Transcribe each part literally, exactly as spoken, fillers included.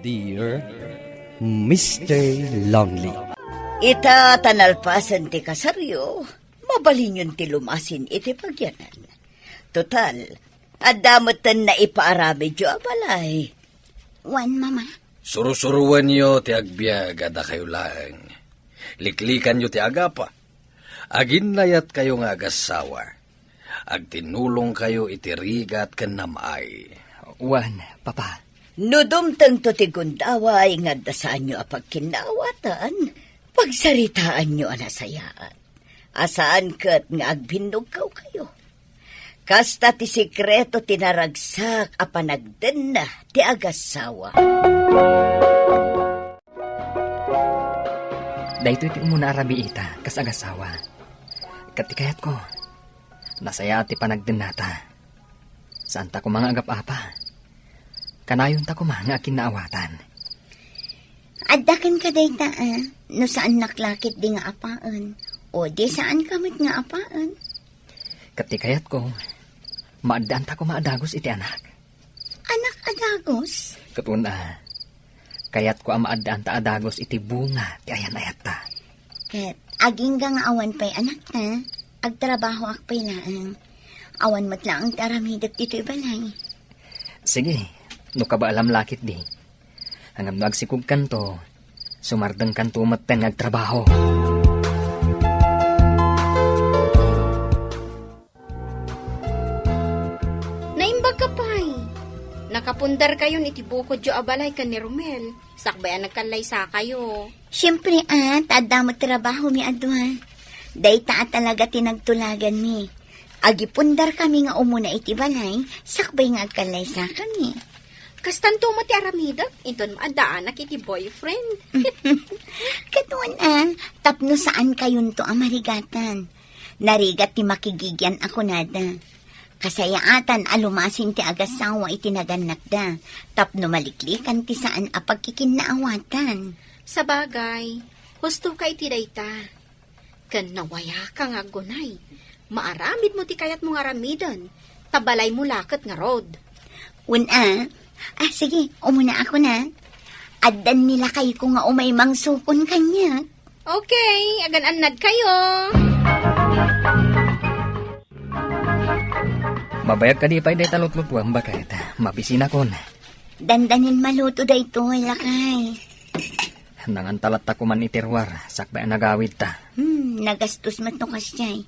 Dear Mister Lonely. Ita ta nalpasen ti kasaryo, mabalinyon ti lumasin iti pagyanan. Total, adda metten naipaaramidyo a balay. Wen, Mama. Surusuruenyo ti agbiag a dakayo laeng. Liklikanyo ti agapa. Aginnayatkayo nga agassawa. Agtinnulongkayo iti rigat ken nam-ay. Wen, Papa. No dumtengto ti gundaway nga adda saanyo a pagkinnaawatan, pagsaritaanyo a nasayaat. A saan ket nga agbinnogkawkayo. Kasta ti sekreto ti naragsak a panagdenna ti agassawa. Daytoy ti umuna a rabiita kas agassawa. Ket ti kayatko, nasayaat ti panagdennata. Saanta koma nga agap-apa. Kanayonta koma nga akinnaawatan. Adda kenka dayta, a, no saannak la ketdi nga apaen, o di saanka met nga apaen. Ket ti kayatko, maaddaanta koma a dagus iti anak. Anak a dagus? Ket wen a, kayatko a maaddaanta a dagus iti bunga ti ayan-ayatta. Ket agingga nga awan pay anakta, agtrabahoak pay laeng. Awan met laeng ti aramidek ditoy balay. Sige, no kabaelam la ketdi. Ngem no agsikogkanto, sumardengkanto metten nga agtrabaho. Naimbag ka pay. Nakapundarkayon iti bukodyo a balay ken ni Romel, sakbay a nagkallaysakayo. Siempre, a, ta adda met trabahomi a dua. Dayta a talaga ti nagtulaganmi. Agipundarkami nga umuna iti balay, sakbay nga agkallaysakami. Kastanto met ti aramidek, inton maaddaanak iti boyfriend. Ket wen a, tapno saankayonto a marigatan. Narigat ti makigigian a kunada. Kasayaatan a lumasin ti agassawa iti nagannakda, tapno maliklikan ti saan a pagkikinnaawatan. Sabagay, husto ka iti dayta. Ken nawayaka nga aggunay. Maaramidmo ti kayatmo nga aramiden, ta balaymo la ket ngarud. Wen a. A, sige, umunaakon a. Addan ni lakayko nga umay mangsukon kaniak. Okay, agan-annadkayo. Mabayag kadi pay dayta lutlutuam, baket? Mabisinakon. Dandanin maluto daytoy, lakay. Nanganta latta koman iti ruar, sakbay a nagawidta. Hmm, nagastos met no kasdiay.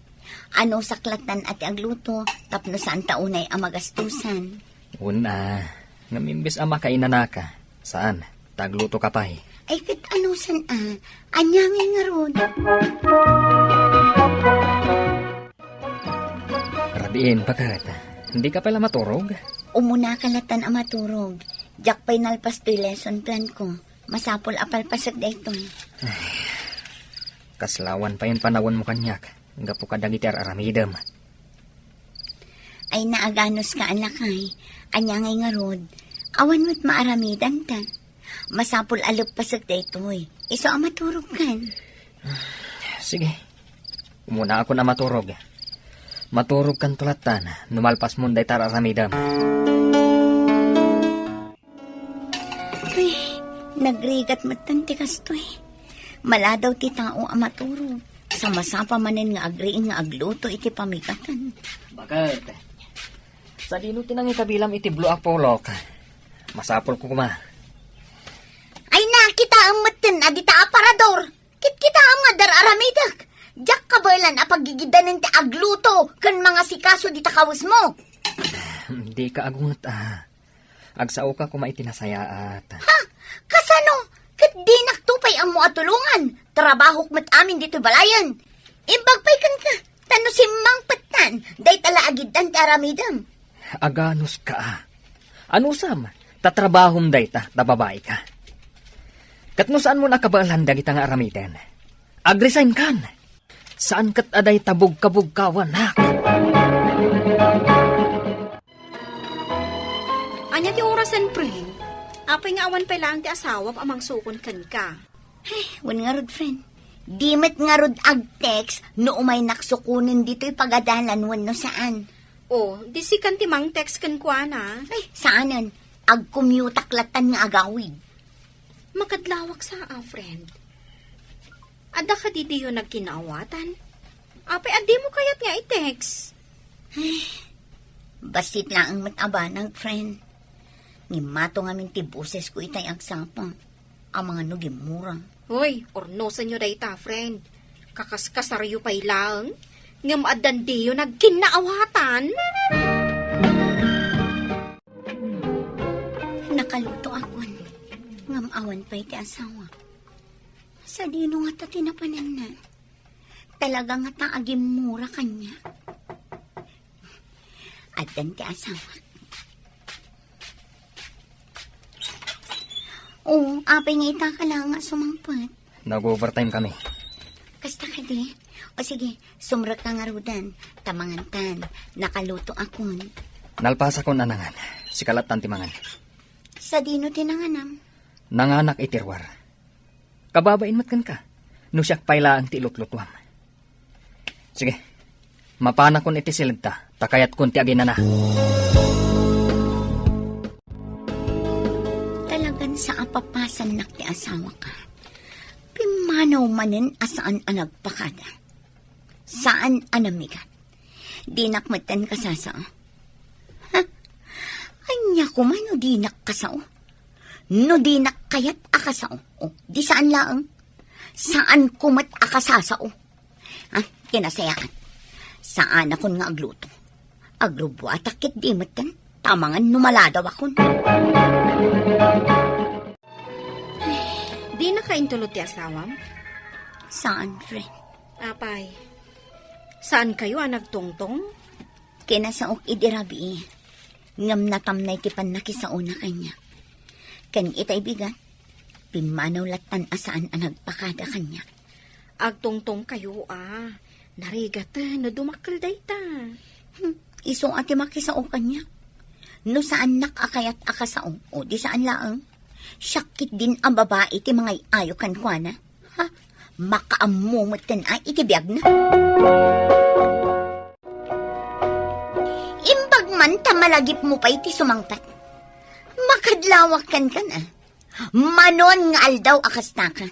Anusak lattan a ti agluto, tapno saanta unay a magastosan. Wen a, ngem imbes a makainanaka, saan, ta aglutoka pay. Ay, ket anusan a, ania ngay ngarud? Rabiin, baket, dika pay la maturog? Umunaka lattan a maturog. Diak pay nalpas toy lesson plan ko. Masapul a palpasek daytoy. Ay, kasla awan payen panawenmo kaniak, gapu kadagiti ar-aramidem. Ay, naaganuska a lakay. Ania ngay ngarud? Awan met maaramidanta. Masapul a leppasek daytoy. Isu a maturogkan. Sige. Umunaakon a maturog. Maturogkanto lattan no malpasmon dayta ar-aramidem. Uy, nagrigat metten ti kastoy. Maladaw ti tao a maturog. Sa masapa manen nga agriing nga agluto iti pamigatan. Baket? Sadino ti nangikabilam iti blue a polok? Masapul ko koma. Ay, nakitaem metten a dita aparador. Kitkitaem nga dar-aramidek. Diak kabaelan a paggigidanen ti agluto ken mangasikaso dita kawesmo. Dika agunget a. Agsaoka koma iti nasayaat. Ha? Kasano? Ket dinakto pay ammo a tulongan. Trabahok met amin ditoy balayen. Imbag pay kenka, ta no simmangpettan, dayta la agiddan ti aramidem. Aganuska a. Anusam, ta trabahom dayta, ta babaika. Ket no saanmo a kabaelan dagita nga aramiden, agresign kan. Saan ket a dayta bugkabugkawanak. Ania ti orasen, friend? Apay nga awan pay laeng ti asawam a mangsukon kenka? Ay, wen ngarud, friend. Di met ngarud ag-text no umaynak sukonen ditoy pagadalan wenno saan. O, di sikan ti mang-text kenkuana? Ay, saanen. Agkumyutak lattan nga agawid. Makadlawak sa, a, friend. Adda kadi diyo nagkinaawatan? Apay a dimo kayat nga i-text? Ay, bassit laeng met a banag, friend. Ngimmato ngamin ti bosesko itay agsapa. Amangan no gimmura. Hoy, urnosenyo dayta, friend. Kakaskasaryo pay laeng, ngem addan diyo nagkinnaawatan? Nakalutoakon, ngem awan pay ti asawa. Sadino ngata ti napananna? Talaga ngata a gimmura kaniak? Addan ti asawak. O, apay nga ita ka la nga sumangpet? Nag-overtime kami. Kasta kadi? O sige, sumrekka ngaruden. Ta mangantan, nakalutoakon. Nalpasakon a nangan. Sika lattan ti mangan. Sadino ti nanganam? Nanganak iti ruar. Kababain met kenka, no siak pay laeng ti ilutlutuam. Sige, mapanakon iti siledta, ta kayatkon ti aginana. Talagan sa a papasannak ti asawak. Pimmanaw manen a saan a nagpakada. Saan a namigat. Dinak metten kasasao. Ha? Ania koma no dinak kasao? No dinak kayat a kasao, o, di saan laeng. Saan ko met a kasasao. Ha? Kinasayaan. Saanakon nga agluto. Agrubbuatak ketdi metten. Ta mangan no maladawakon. Dinaka intulod ti asawam? Saan, friend. Apay, saankayo a nagtungtong? Kinasaok idi rabii, ngem natamnay ti pannakisaona kaniak. Ken itay bigat, pimmanaw lattan a saan a nagpakada kaniak. Agtungtongkayo a, narigat no dumakkel dayta. Hmm, isu a ti makisao kaniak. No saannak a kayat a kasao, o di saan laeng. Siak ketdin a babai ti mangay-ayo kenkuana. Ha? Makaammo metten a iti biagna. Imbag man ta malagipmo pay ti sumangpet. Makadlawak kenka a. Manon nga aldaw a kastaka.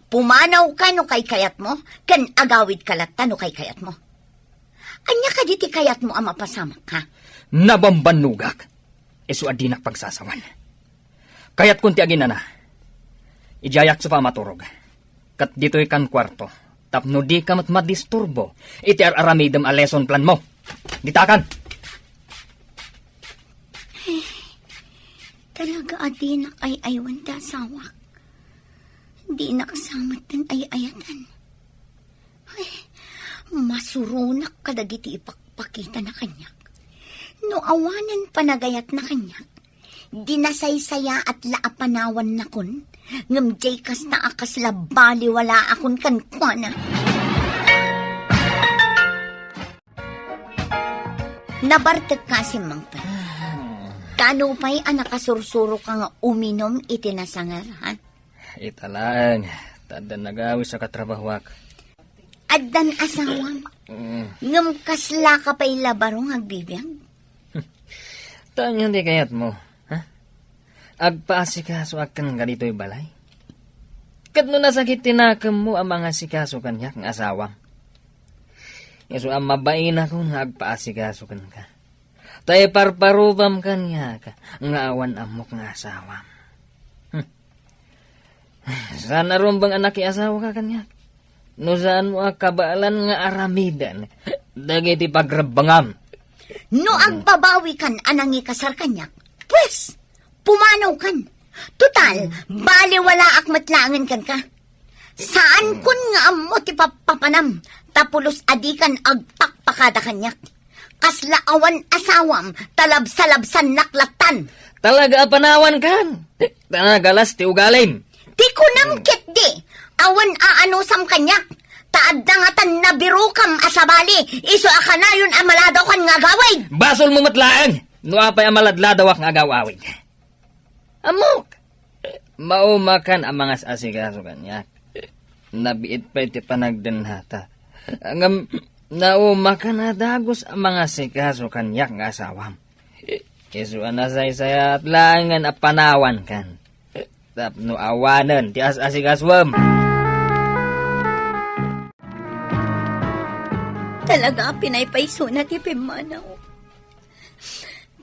Pumanawka no kaykayatmo, ken agawidka latta no kaykayatmo. Ania kadi ti kayatmo a mapasamak, ha? Nabambannogak. Isu a dinak pagsasawan. Kayatkon ti aginana. Idiayak sa pamaturog. Ket ditoy kan kuarto. Tapno dika met madisturbo iti ar-aramidem a lesson plan mo. Ditakan! Talaga a dinak ay-aywan ti asawak. Dinak sa metten ay-ayatan. Ay, masuronak kadagiti ipakpakitana kaniak. No awanen panagayatna kaniak, di nasaysayaat la a panawannakon, ngem diay kasta a kasla baliwalaakon kenkuana. Nabartekka a simmangpet. Kaano pay a nakasursuroka nga uminum iti nasangar, ha? Ita laeng, ta addan nagawis a katrabahoak. Addan asawam. Mm. Ngem kaslaka pay la baro nga agbibiag? Ta ania ti kayatmo, ha? Agpaasikasoak kenka ditoy balay? Ket no nasakit ti nakemmo a mangasikaso kaniak nga asawam, isu a mabainakon nga agpaasikaso kenka. Ta iparparubam kaniak nga awan ammok nga asawam. Hmm. Saan a rumbeng a nakiasawaka kaniak? No saanmo a kabaelan nga aramiden dagiti pagrebbengam. No agbabawikan a nangikasar kaniak, pues, pumanawkan. Total, baliwalaak met laengen kenka. Saankon nga ammo ti pappapanam, ta pulos a dikan agpakpakada kaniak. Kasla awan asawam, ta labsalabsannak lattan. Talaga a panawankan. Ta nagalas ti ugalim. Ti kunam ketdi, awan aanusam kaniak. Ta adda ngatan nabirokam a sabali, isu a kanayon a maladawakan nga agawid. Basolmo met laeng, no apay a maladladawak nga agawawid. Ammok! Maumakan a mangas-asikaso kaniak. Nabiit pay ti panagdennata. Ngem naumakan a dagus a mangasikaso kaniak nga asawam. Isu a nasaysayaat laengen a panawankan. Tapno awanen ti as-asikasuem. Talaga a pinaypaysona ti pimmanaw.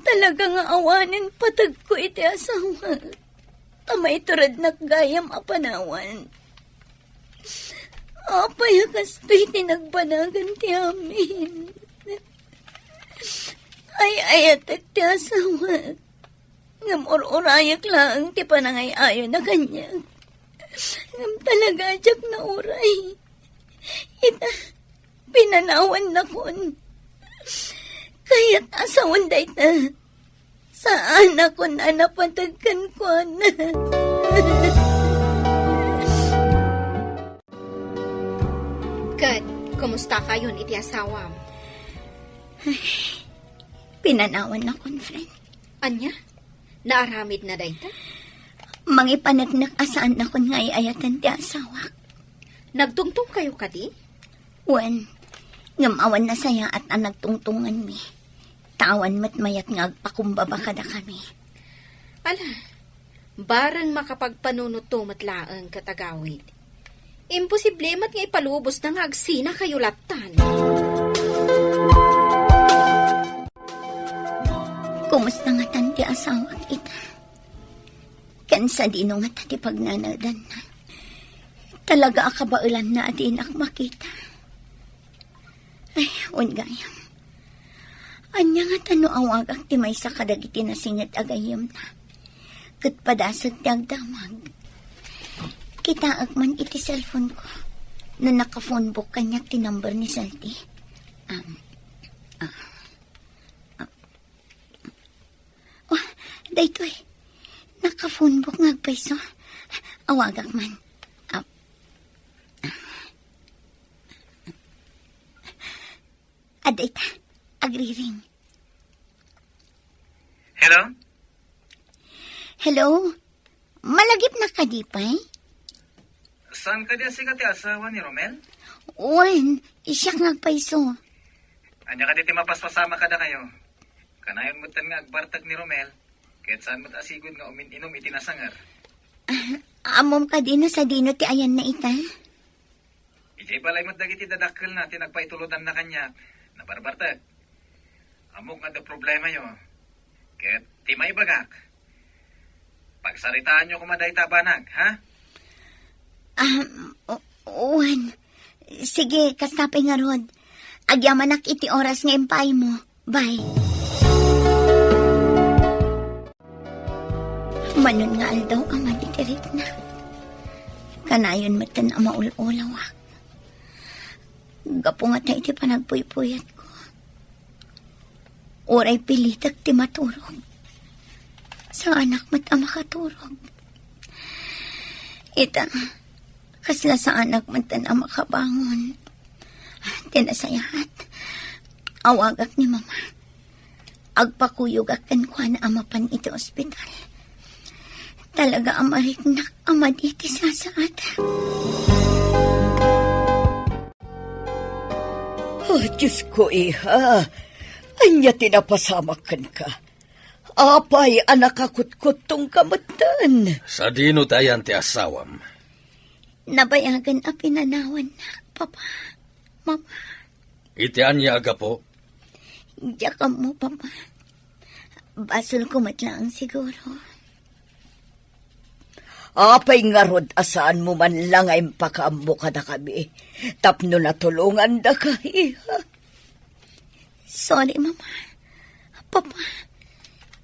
Talaga nga awanen pateg ko iti asawa. Ta maiturednak gayam a panawan. Apay a kastoy ti nagbanagan ti amin? Ay-ayatek ti asawa. Ngem ur-urayek laeng ti panangay-ayona kaniak. Ngem talaga a diak nauray. Ita, pinanawannakon. Kayat a sawen dayta. Saanakon a napateg kenkuana. Ket, kumusta kayon iti asawam? Pinanawannakon, friend. Ania? Naaramidna dayta? Mangipaneknek a saannakon nga ay-ayaten ti asawak. Nagtungtong kayo kadi? Wen, ngem awan nasayaat a nagtungtonganmi. Ta awan met mayat nga agpakumbaba kadakami. Ala, bareng makapagpanunoto met laeng ket agawid. Imposible met nga ipalubosna nga agsinakayo lattan. Kumusta ngatan ti asawak ita? Ken sadino ngata ti pagnanaedanna? Talaga a kabaelanna a dinak makita. Ay, wen gayam. Ania ngata no awagak ti maysa kadagiti nasinged a gayyemna? Ket padasek ti agdamag. Kitaek man iti cellphone ko no naka-phone book kaniak ti number ni Salty. Um, ah, ah. Oh, daytoy. Naka-phone book nga agpayso. Awagak man. Ah. Adda ita, agriring. Hello? Hello? Malagipna kadi pay? Saan kadi a sika ti asawa ni Romel? Wen, siak nga agpayso. Ania kadi ti mapaspasamak kadakayo? Kanayon metten nga agbartek ni Romel, ket saan met a sigud nga umin-inum iti nasanger. Ah, ammom kadi no sadino ti ayanna ita? Idiay balay met dagiti dadakkelna ti nagpaitulodanna kaniak. Nabarbartek. Ammok nga adda problemayo. Ket ti maibagak, pagsaritaanyo koma dayta a banag, ha? Ah, o-, wen. Sige, kasta pay ngarud. Agyamanak iti oras nga impaaymo. Bye. Manon nga aldaw a madi ti rikna. Kanayon metten a maul-ulawak. Gapu ngata iti panagpuypuyatko. Uray pilitek ti maturog. Saanak met a makaturog. Ita, kasla saanak metten a makabangon. Ti nasayaat, awagak ni Mama. Agpakuyogak kenkuana a mapan iti ospital. Talaga a mariknak a madi ti sasaatak. Oh, Diosko, iha. Ania ti napasamak kenka? Apay a nakakutkutongka metten? Sadino ti ayan ti asawam? Nabayagen a pinanawannak, Papa, Mama. Iti ania a gapu? Diak ammo, Papa. Basolko met laeng siguro. Apay ngarud a saanmo man la nga impakaammo kadakami tapno natulongandaka, iha? Sorry, Mama. Papa,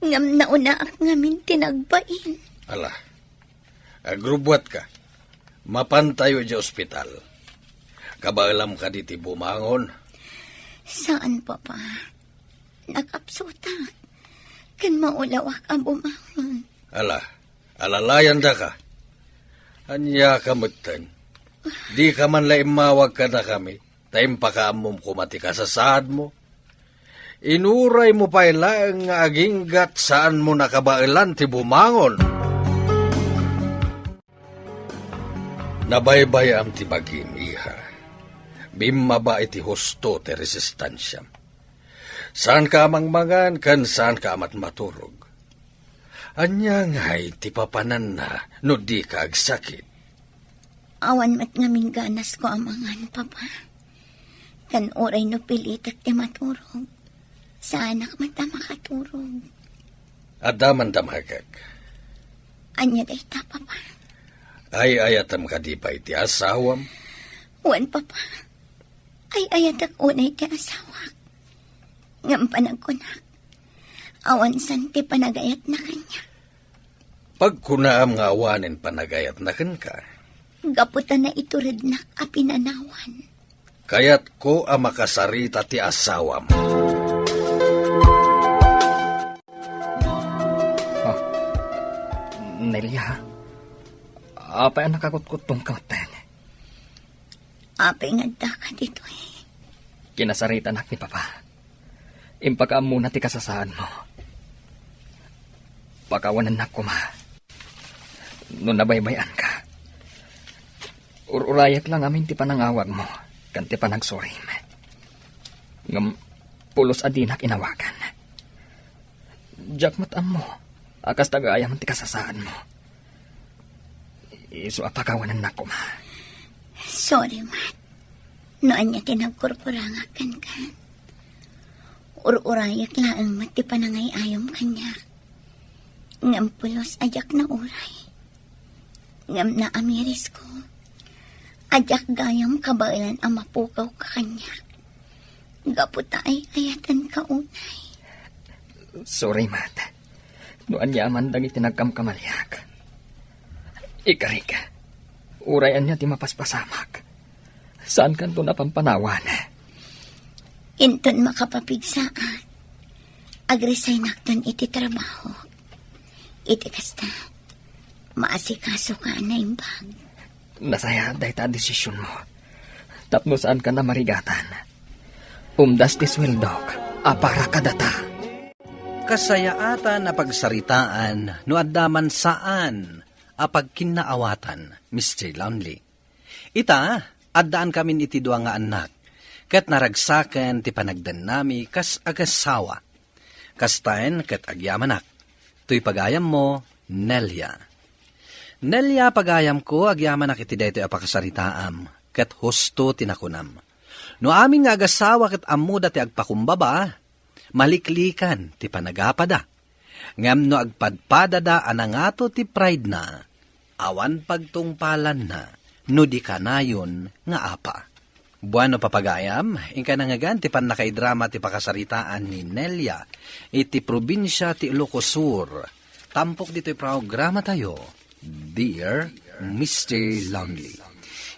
ngem naunaak ngamin ti nagbain. Ala, agrubbuatka. Mapantayo idiay ospital. Kabaelam kadi ti bumangon? Saan, Papa. Nakapsutak. Ken maulawak a bumangon. Ala, alalayandaka. Ania ka metten? Dika man la immawag kadakami, ta impakaammom koma ti kasasaadmo. Inuraymo pay laeng nga aginggat saanmo nakabaelan ti bumangon. Nabaybay-am ti bagim, iha. Bimmaba iti husto ti resistansiam. Saanka a mangmangan ken saanka a matmaturog. Ania ngay ti papananna no dika agsakit? Awan met ngamin ganasko a mangan, Papa. Ken uray no pilitek ti maturog, saanak met a makaturog. Adda man damagek. Ania dayta, Papa? Ay-ayatem kadi pay ti asawam? Wen, Papa. Ay-ayatek unay ti asawak. Ngem panagkunak, awan san ti panagayatna kaniak. Pagkunaam nga awanen panagayatna kenka. Gapu ta naiturednak a pinanawan. Kayatko a makasarita ti asawam. Ah, Nelia, apay a nakagutguttongka metten? Apay nga addaka ditoy? Kinasaritanak ni Papa. Impakaammona ti kasasaadmo. Pakawanennak koma no nabaybay-anka. Ur-urayek la ngamin ti panangawagmo ken ti panagsurim. Ngem pulos a dinak inawagan. Diak met ammo a kasta gayam ti kasasaadmo. Isu a pakawanennak koma. Sorry, Mat. No ania ti nagkurkurangak kenka. Ur-urayek laeng met ti panangay-ayom kaniak. Ngem pulos a diak nauray. Ngem naamirisko a diak gayam kabaelan a mapukawka kaniak. Gapu ta ay-ayatenka unay. Sorry, Mat. No ania man dagiti nagkamkamaliak. Ikarik, uray ania ti mapaspasamak, saankanton a pampanawan. Inton makapapigsaak, agresignak ton iti trabaho. Iti kasta, maasikasoka a naimbag. Nasayaat dayta a desisionmo. Tapno saankan a marigatan. Umdas ti sueldok a para kadata. Kasayaatan a pagsaritaan no adda man saan a pagkinnaawatan, Mister Lonely. Ita, addaankamin iti dua nga annak, ket naragsaken ti panagdennami kas agasawa. Kastaen ket agyamanak. Toy pagayammo, Nelia. Nelia, pagayamko, agyamanak iti daytoy a pakasaritaam, ket husto ti nakunam. No amin nga agasawa ket ammoda ti agpakumbaba, maliklikan ti panagapada. Ngem no agpadpadada a nangato ti pride-na, awan pagtungpalanna no di kanayon nga apa. Bueno, papagayam, inka nangngegan ti pannakaidrama ti pakasaritaan ni Nelia iti probinsia ti Ilocos Sur, tampok ditoy programatayo, Dear Mister Lonely.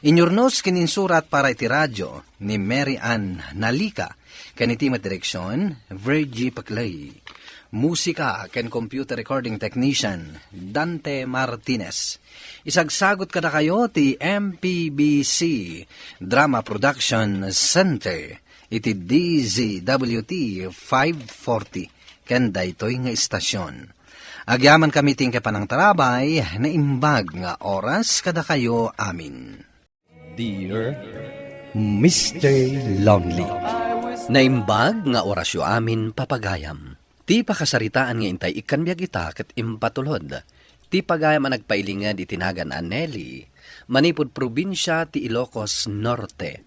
Inyurnos ken insurat para iti radio ni Mary Ann Nalica ken iti met direksion, Virgie Paclay. Musika ken computer recording technician, Dante Martinez. Isagsagut kadakayo ti M P B C Drama Production Center iti D Z W T five forty ken daytoy nga istasyon. Agyamankami ti panangtarabay, naimbag nga oras kadakayo amin. Dear Mister Lonely. Naimbag nga orasyo amin, papagayam. Ti pakasaritaan nga intay ikkan biag ita ket impatulod ti pagayam a nagpailinged iti nagan a Nelly, manipud probinsia ti Ilocos Norte.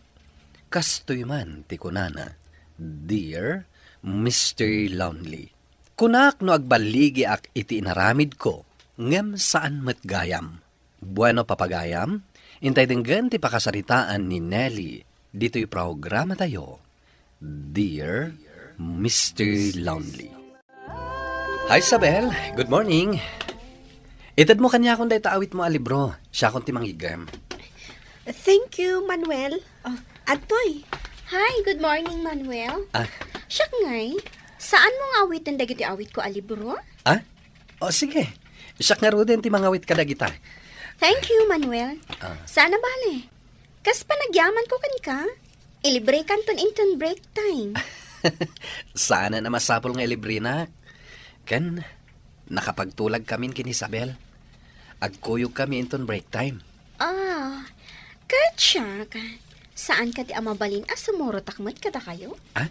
Kastoy man ti kunana, Dear Mister Lonely. Kunak no agballigiak iti inaramidko, ngem saan met gayam. Bueno, papagayam, intay denggen ti pakasaritaan ni Nelly ditoy programatayo, Dear Mister Lonely. Hi, Isabel. Good morning. Itedmo kaniakon dayta awitmo a libro. Siakon ti mangiggem. Thank you, Manuel. Oh, adtoy. Hi, good morning, Manuel. Ah. Siak ngay, saanmo nga awiten dagiti awitko a libro? Ah? O, sige. Siak ngaruden ti mangawit kadagita. Thank you, Manuel. Ah. Saan a bale? Kas panagyamanko kenka, ilibrekanton inton break time. Saanen a masapul nga ilibrenak. Ken, nakapagtulagkamin ken Isabel. Agkuyogkami inton break time. Ah, ket siak, saan kadi a mabalin a sumurotak met kadakayo? Ah?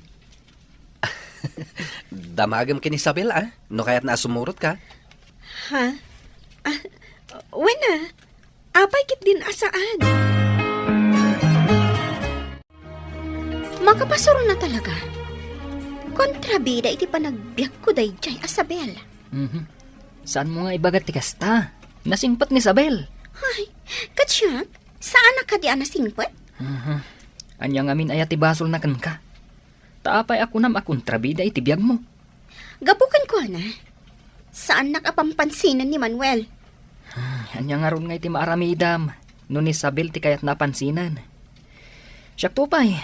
Damagem ken Isabel, ah? No kayatna a sumurotka? Ha? Ah, wen a, apay ketdin a saan? Makapasuron a talaga. Kontrabida iti panagbiagko daydiay a Sabel. Mhm. Saanmo nga ibaga ti kasta? Nasingpet ni Sabel. Ay, ket siak, saan a kadi a nasingpet? Mhm. Ania ngamin aya ti basolna kenka? Ta apay a kunam a kontrabida iti biagmo? Gapu kenkuana, saannak a pampansinen ni Manuel. Hmm, ania ngarud nga iti maaramidam no ni Isabel ti kayatna a pansinen? Siakto pay,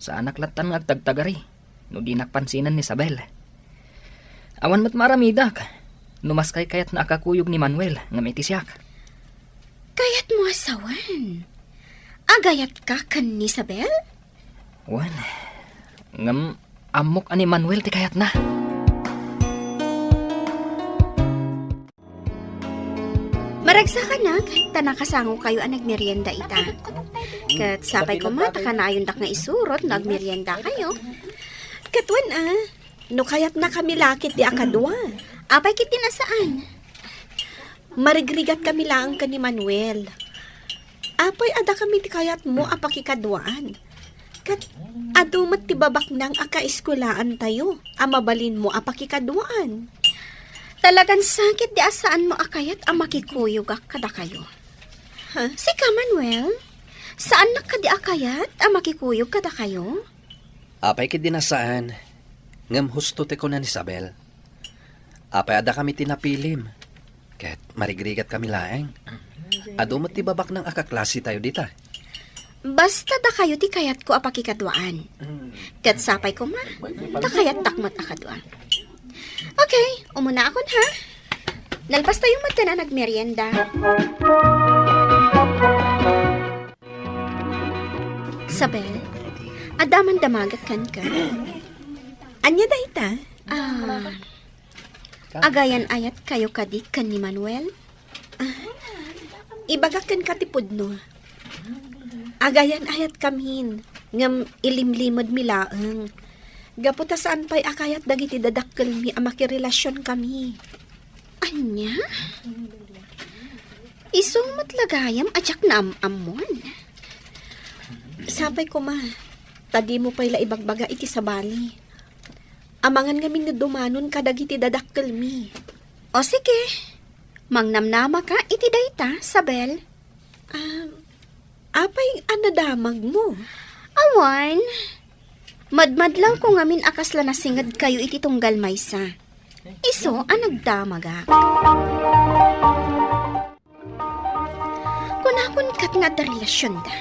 saanak lattan nga agtagtagari no dinak pansinen ni Isabel. Awan met maaramidak no maskay kayatna a kakuyog ni Manuel ngem iti siak. Kayatmo a sawen? Agayatka ken ni Isabel? Wen, ngem ammok a ni Manuel ti kayatna. Maragsakanak, ta nakasangokayo a nagmerienda ita. Ket sapay koma ta kanaayondak nga isurot no agmeriendakayo. Ket wen a, no kayatnakami la ketdi a kadua. Apay ketdin a saan? Marigrigatkami laeng ken ni Manuel. Apay a dakami ti kayatmo a pakikaduaan? Ket adu met ti babaknang a kaeskulaantayo a mabalinmo a pakikaduaan. Talagan sakit di a saanmo a kayat a makikuyogak kadakayo. Ha? Sika, Manuel, saannak kadi a kayat a makikuyog kadakayo? Apay ketdin a saan, ngem husto ti kuna ni Isabel. Apay a dakami ti napilim? Ket marigrigatkami laeng. Adu met ti babaknang a kaklasetayo dita. Basta dakayo ti kayatko a pakikaduaan. Ket sapay koma, ta kayattak met a kadua. Okay, umunaakon ha. Nalpastayo met a nagmerienda. Isabel, adda man damagek kenka. Ania dayta? Ah, agayan-ayatkayo kadi ken ni Manuel? Ah, ibagak kenka ti pudno. Agayan-ayatkamin, ngem ilimlimedmi laeng. Gapu ta saan pay a kayat dagiti dadakkelmi a makirelasionkami. Ania? Isu met la gayam a diak naam-ammon. Sapay koma, ta dimo pay la ibagbaga iti sabali. Amangan ngamin no dumanon kadagiti dadakkelmi. O sige, mangnamnamaka iti dayta, Isabel. Ah, apay a nadamagmo? Awan. Madmadlawko ngamin a kasla nasingedkayo iti tunggal maysa. Isu a nagdamagak. Kunakon ket nga adda relasionda.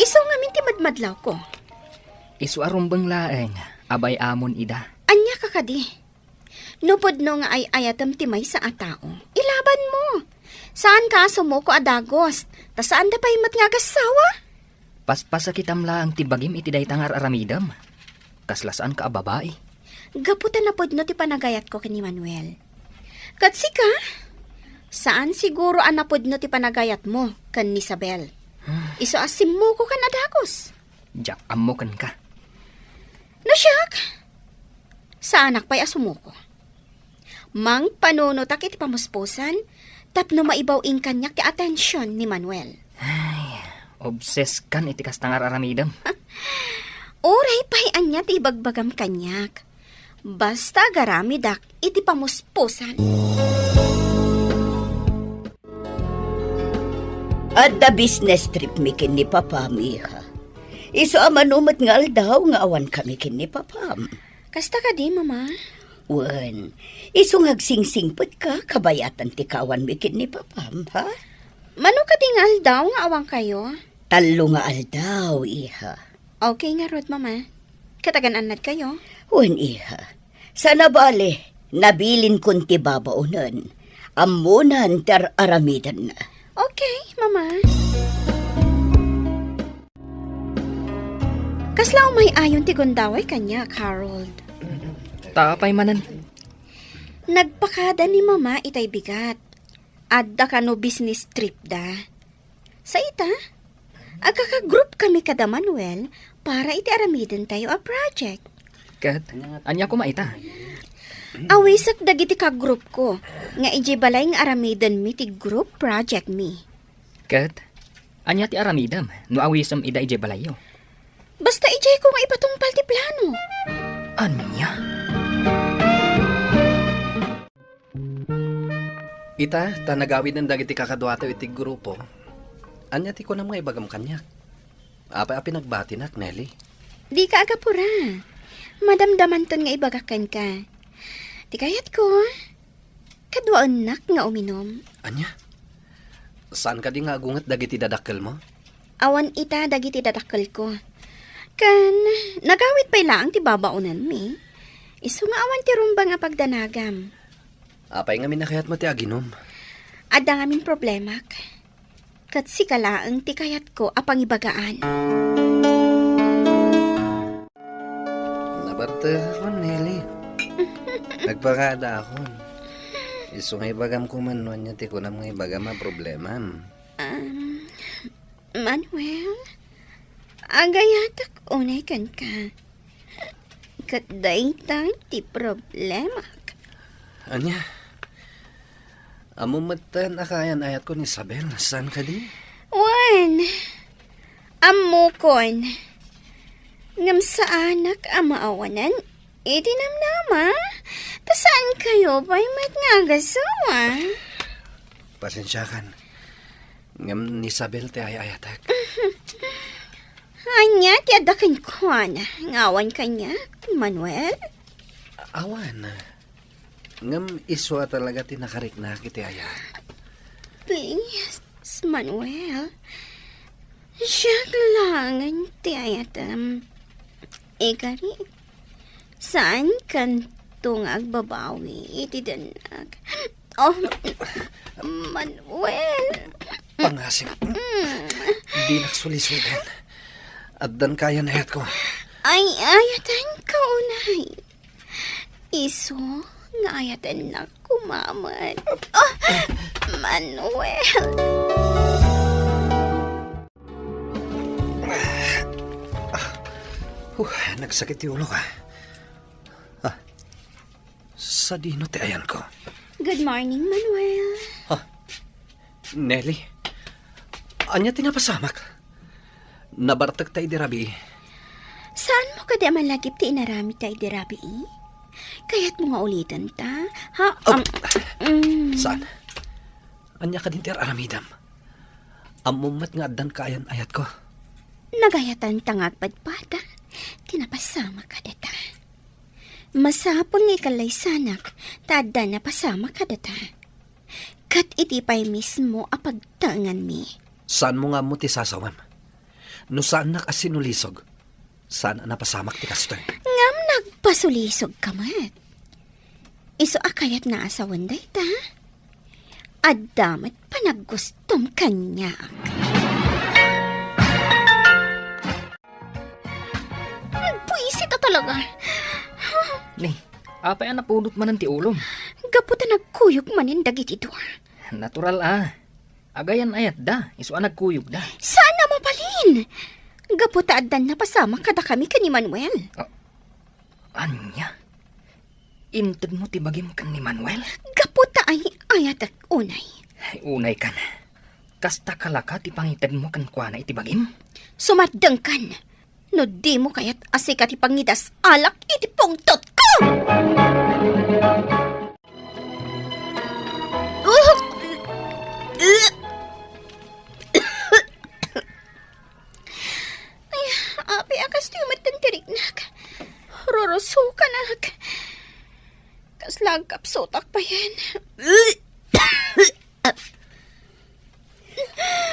Isu ngamin ti madmadlawko. Isu a rumbeng laeng a bay-amon ida. Ania ka kadi? No pudno nga ay-ayatem ti maysa a tao, ilabanmo. Saanka a sumuko a dagus, ta saanda pay met nga agassawa. Paspasakitam laeng ti bagim iti dayta nga ar-aramidem. Kasla saanka a babai. Gapu ta napudno ti panagayatko ken ni Manuel. Ket sika, saan siguro a napudno ti panagayatmo ken ni Isabel. Isu a simmukokan a dagus. Diak ammo kenka. No siak, saanak pay a sumuko. Mangpanunotak iti pamuspusan tapno maibaw-in kaniak ti atension ni Manuel. Ay, obses kan iti kasta nga ar-aramidem. Uray pay ania ti ibagbagam kaniak. Basta agaramidak iti pamuspusan. Adda business trip mi ken ni Papam, iha. Isu a mano met nga aldaw nga awan kami ken ni Papam. Kasta kadi, Mama? Wen, isu nga agsingsingpet ka, kabayatan ti kaawan mi ken ni Papam, ha? Mano kadi nga aldaw nga awan kayo? Tallo nga aldaw, iha. Okay ngarud, Mama. Ket agan-annad kayo? Wen, iha. Sana bale, nabilinkon ti babaonen. Ammonan ti ar-aramidenna. Okay, Mama. Kasla umay-ayon ti gundaway kaniak, Harold. Ta apay manen? Nagpakada ni Mama itay bigat. Adda kano business trip da. Sa ita, agkaka-group kami kada Manuel para iti aramidentayo a project. Ket, ania koma ita? Awisek dagiti kagrupko nga idiay balay nga aramidenmi ti group project mi. Ket, ania ti aramidem no awisem ida idiay balayyo? Basta idiayko nga ipatungpal ti plano. Ania? Ita, ta nagawiden dagiti kakaduato iti grupo. Ania ti kunam nga ibagam kaniak? Apay a pinagbatinak, Nelly? Dika agapura. Madamdamanton nga ibagak kenka. Ti kayatko, kaduaennak nga uminum. Ania? Saan kadi nga agunget dagiti dadakkelmo? Awan ita dagiti dadakkelko. Ken, nagawid pay laeng ti babaonanmi. Isu nga awan ti rumbeng a pagdanagam. Apay ngamin a kayatmo ti aginum? Adda ngamin problemak. Ket sika laeng ti kayatko a pangibagaan. Nabartekakon, Nelly. Nagbagadaakon. Isu nga ibagam koma no ania ti kunam nga ibagam a problemam. Um, Manuel, agayatak unay kenka. Ket dayta ti problemak. Ania? Ammom metten a kaayan-ayatkon ni Isabel, saan kadi? Wen, ammokon. Ngem saanak a maawanan iti namnama, ta saankayo pay met nga agasawa. Pasensiakan. Ngem ni Isabel ti ay-ayatek. Ania ti adda kenkuana nga awan kaniak, Manuel? Awan. Ngem isu a talaga ti nakariknak iti ayat. Please, Manuel. Siak laengen ti ayatem. Ikari, saan kanto nga agbabawi iti dennak? Oh, Manuel. Pangasing. Mm. Dinak sulisogan. Addan kaayan-ayatko. Ay, ayatenka unay. Isu nga ayatennak koma met. Oh, Manuel. Ah, huh, nagsakit ti ulok, ah. Ah, sadino ti ayanko? Good morning, Manuel. Ah, Nelly, ania ti napasamak? Nabartekta idi rabii. Saanmo kadi a malagip ti inaramidta idi rabii? Kayatmo nga ulitenta? Ha? Oh, am-, mm. Saan? Ania kadin ti ar-aramidem? Ammom met nga addan kaayan-ayatko. Nagayatanta nga agpadpada ti napasamak kadata. Masapul nga ikallaysanak ta adda napasamak kadata. Ket iti pay mismo a pagtaenganmi. Saanmo nga ammo ti sasawem? No saannak a sinulisog, saan a napasamak ti kastoy. Ngem nagpasulisogka met. Isu a kayatna a sawen dayta, adda met panaggustom kaniak. Buisit a talaga. Ni, apay a napudot manen ti ulom? Gapu ta nagkuyog manen dagiti dua. Natural a. Agayan-ayatda, isu a nagkuyogda. Saan a mabalin? Gapu ta addan napasamak kadakami ken ni Manuel. Ah, ania? Intedmo ti bagim ken ni Manuel? Gapu ta ay-ayatek unay. Ay, unay kan. Kasta kalaka ti pangitedmo kenkuana iti bagim? Sumardengkan. No dimo kayat a sika ti pangidas-alak iti pungtotko! Ay, apay a kastoy met ti riknak. Rurusokanak. Kasla agkapsutak payen.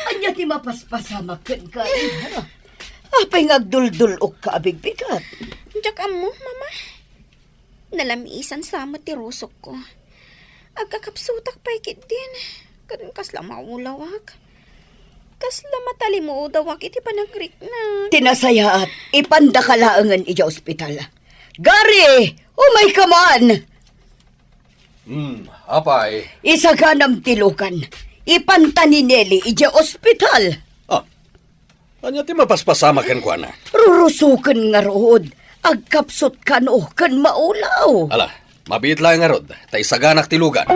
Ania ti mapaspasamak kenka, iha? Apay nga agduldul-okka a bigbigat? Diak ammo, Mama. Nalamisan sa met ti rusokko. Agkakapsutak pay ketdin. Ket kasla maulawak. Kasla matalimudawak iti panagriknak. Ti nasayaat, ipandaka laengen idiay ospital. Gary, umayka man! Hmm, apay? Isaganam ti lukan. Ipanta ni Nelly idiay ospital. Ah, ania ti mapaspasamak kenkuana? Rurusoken ngarud. Agkapsut kano ken maulaw. Ala, Mabiit laeng ngarud, ta isaganak ti lugan.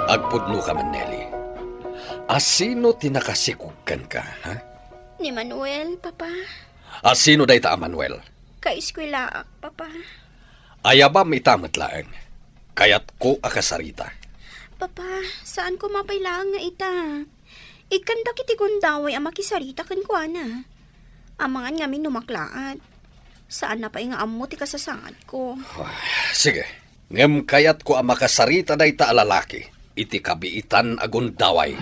Agpudno ka man, Nelly. Asino ti nakasikog kenka, ha? Ni Manuel, Papa. Asino dayta a Manuel? Kaeskuelaak, Papa. Ayabam ita met laeng. Kayatko a kasarita. Papa, saan koma pay laeng nga ita. Ikkan dagiti gundaway a makisarita kenkuana. Amangan ngamin no maklaat. Saanna pay nga ammo ti kasasaadko. Ay, sige. Ngem kayatko a makasarita dayta a lalaki iti kabiitan a gundaway.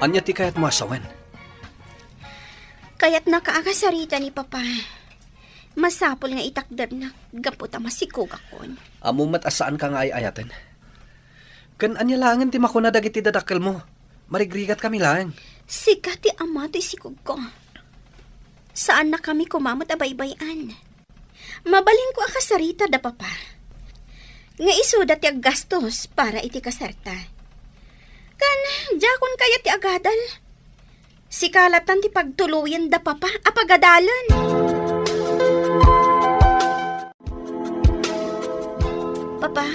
Ania ti kayatmo a sawen? Kayatnaka a kasarita ni Papa. Masapul nga itakdernak gapu ta masikogakon. Ammo met a saanka nga ay-ayaten. Ken ania laengen ti makuna dagiti dadakkelmo? Marigrigatkami laeng. Sika ti ama toy sikogko. Saannakami koma met a baybay-an. Mabalinko a kasarita da Papa. Nga isuda ti aggastos para iti kasarta. Ken diakon kayat ti agadal. Sika lattan ti pagtuloyen da Papa a pagadalen. Papa,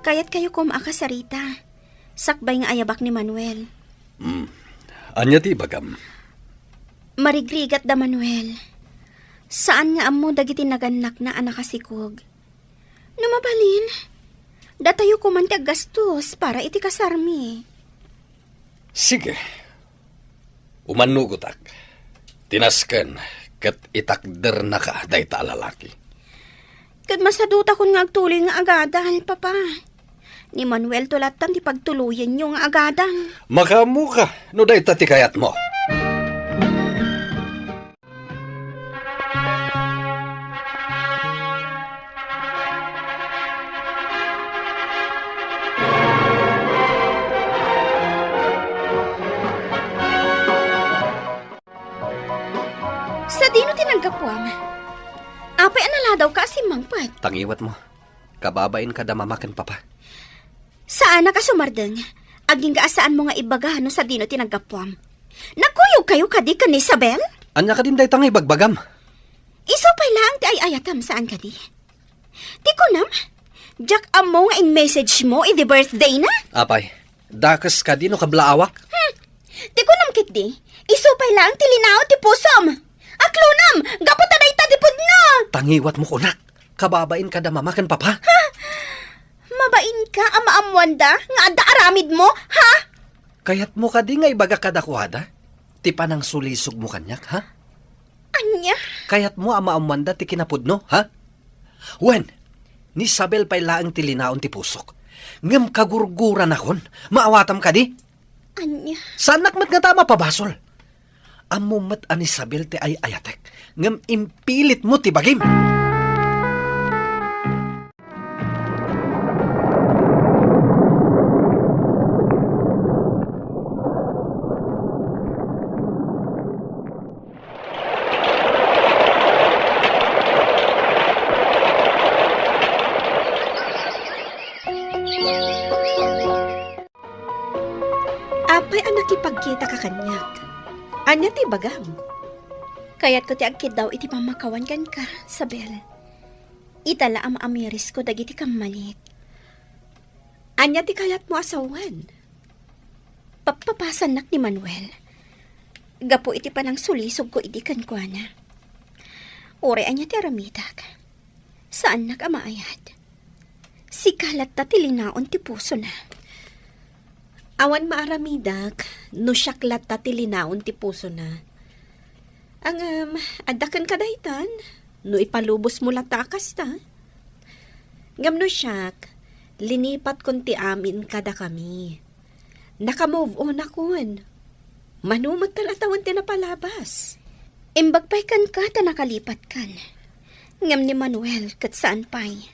kayatkayo koma a kasarita. Sakbay nga ayabak ni Manuel. Hmm. Ania ti ibagam? Marigrigat da Manuel. Saan nga ammo dagiti nagannakna a nakasikog. No mabalin, datayo koman ti aggastos para iti kasarmi. Sige. Umannugotak. Tinasken ket itakdernaka dayta a lalaki. Ket masadutakon nga agtuloy nga agadal, Papa. Ni Manuel to lattan ti pagtuloyenyo nga agadal. Makaammoka no dayta ti kayatmo. Sadino ti naggapuam? Apay a naladawka a simmangpet? Tangiwatmo. Kababain kada mama ken papa. Saanak a sumardeng. Agingga a saanmo nga ibaga no sadino ti naggapuam. Nagkuyogkayo kadi ken ni Isabel? Ania kadin dayta nga ibagbagam? Isu pay laeng ti ay-ayatem, saan kadi? Ti kunam, diak ammo nga in-message mo idi birthday na? Apay, dakes kadi no kablaawak? Hmm. Ti kunam ketdi, isu pay laeng ti linaon ti pusom. Aklonam, gapu ta dayta ti pudno. Tangiwatmo kunak, kababain kada mama ken papa? Ha? Mabainka a maammoanda nga adda aramidmo, ha? Kayatmo kadi nga ibagak kadakuada ti panangsulisogmo kaniak, ha? Ania? Kayatmo a maammoanda ti kinapudno, ha? Wen, ni Isabel pay laeng ti linaon ti pusok. Ngem kagurguranakon, maawatam kadi? Ania? Saannak met ngata a mapabasol. Ammom met a ni Isabel ti ay-ayatek, ngem impilitmo ti bagim. Apay a nakipagkitaka kaniak? Ania ti ibagam? Kayatko ti agkiddaw iti pammakawan kenka, Isabel. Ita la a maamirisko dagiti kammalik. Ania ti kayatmo a sawen? Pappapasannak ni Manuel gapu iti panangsulisogko idi kenkuana. Uray ania ti aramidak, saannak a maayat. Sika latta ti linaon ti pusona. Awan maaramidak no siak latta ti linaon ti pusona. Ngem, adda kenka daytan, no ipalubosmo latta a kasta. Ngem no siak, linipatkon ti amin kadakami. Naka-move on akon. Mano met talatawen ti napalabas. Imbag pay kenka ta nakalipatkan. Ngem ni Manuel ket saan pay.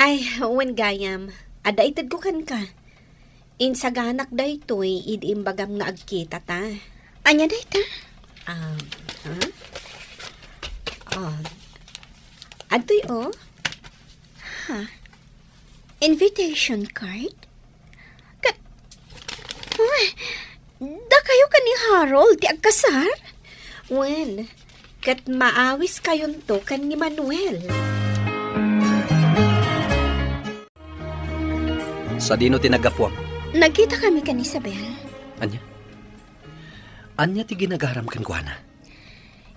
Ay, wen gayam, adda itedko kenka. Insaganak daytoy idi imbagam nga agkitata. Ania dayta? Ah, ha? Ah, adtoy, oh. Ha? Invitation card? Ket, ay, dakayo ken Harold ti agkasar? Wen, ket maawiskayonto ken ni Manuel. Sadino ti naggapuam? Nagkitakami ken Isabel. Ania? Ania ti ginagaram kenkuana?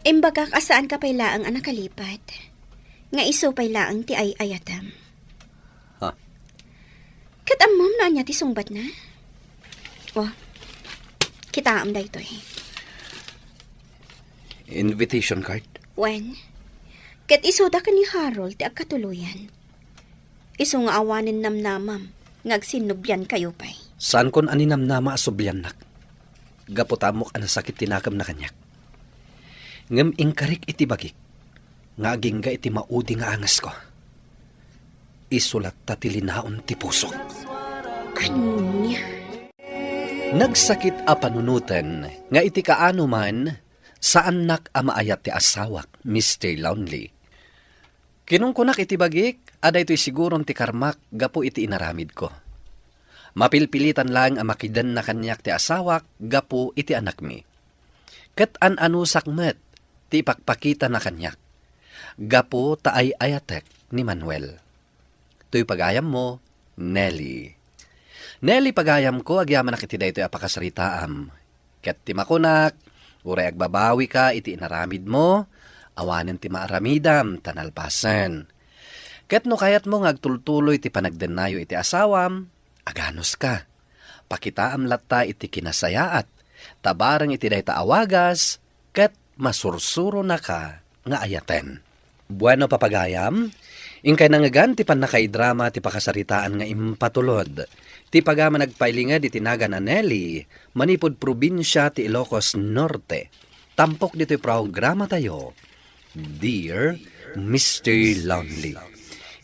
Imbagak a saanka pay laeng a nakalipat. Nga isu pay laeng ti ay-ayatem. Ha? Ket ammom no ania ti sungbatna? Oh, kitaem daytoy. Invitation card? Wen, ket isuda ken ni Harold ti agkatuloyan. Isu nga awanen namnamam nga agsinnubliankayo pay. Saankon a ninamnama a subliannak. Gapu ta ammok a nasakit ti nakemna kaniak. Ngem inkarik iti bagik nga agingga iti maudi nga angesko. Isu latta ti linaon ti pusok. Ania? Nagsakit a panunoten nga iti kaano man, saannak a maayat ti asawak, Mister Lonely. Kinunkunak iti bagik a daytoy siguron ti karmak gapu iti inaramidko. Mapilpilitan laeng a makidenna kaniak ti asawak gapu iti anakmi. Ket an-anusak met ti ipakpakitana kaniak gapu ta ay-ayatek ni Manuel. Toy pagayammo, Nelly. Nelly, pagayamko, agyamanak iti daytoy a pakasaritaam. Ket ti makunak, uray agbabawika iti inaramidmo, awanen ti maaramidam ta nalpasen. Ket no kayatmo nga agtultuloy ti panagdennayo iti asawam, aganuska. Pakitaam latta iti kinasayaat, ta bareng iti dayta a wagas, ket masursuronaka nga ayaten. Bueno, papagayam, inkay nangngegan ti pannakaidrama ti pakasaritaan nga impatulod ti pagayam a nagpailinged iti nagan a Nelly manipud probinsia ti Ilocos Norte. Tampok ditoy programatayo, Dear Mister Lonely.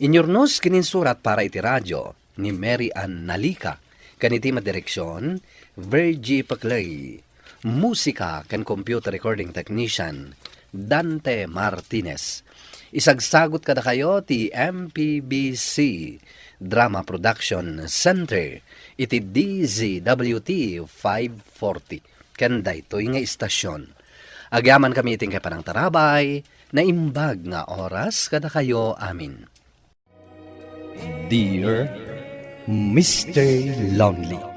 Inyurnos ken insurat para iti radio ni Mary Ann Nalica, ken iti madireksion, Virgie Paclay. Musika ken computer recording technician, Dante Martinez. Isagsagot kadakayo ti M P B C Drama Production Center iti D Z W T five forty ken daytoy nga istasion. Agyamankami iti inkay panangtarabay, naimbag nga oras kadakayo amin. Dear Mister Lonely.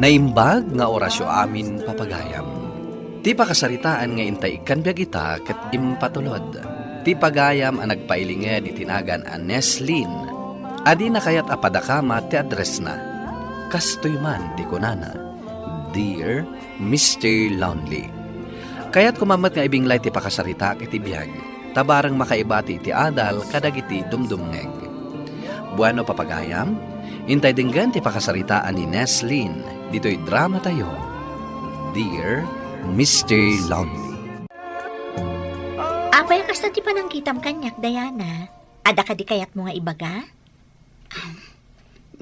Naimbag nga orasyo amin, papagayam. Ti pakasaritaan nga intay ikkan biag ita ket impatulod ti pagayam a nagpailinged iti nagan a Neslin a dina kayat a padakamat ti addressna. Kastoy man ti kunana, Dear Mister Lonely. Kayatko man met nga ibinglay ti pakasaritaak iti biag, ta bareng makaibati iti adal kadagiti dumdumngeg. Bueno, papagayam, intay denggen ti pakasaritaan ni Neslin ditoy dramatayo, Dear Mister Lonely. Apay a kasta ti panangkitam kaniak, Diana? Adda kadi kayatmo nga ibaga?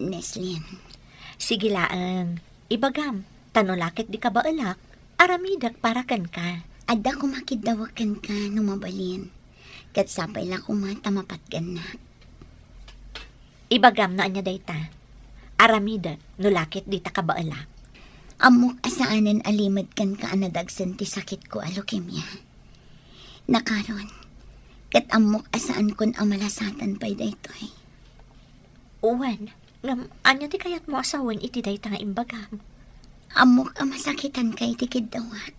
Neslin. Sige laeng, ibagam, ta no la ket di kabaelak, aramidek para kenka. Adda koma kiddawek kenka no mabalin, ket sapay la koma ta mapatgannak. Ibagam no ania dayta. Aramidek no la ket dita kabaelak. Ammok a saanen a limed kenka a nadagsen ti sakitko a leukemia. Nakaron, ket ammok a saankon a malasatan pay daytoy. Wen, ngem ania ti kayatmo a sawen iti dayta nga imbagam? Ammok a masakitanka iti kiddawak.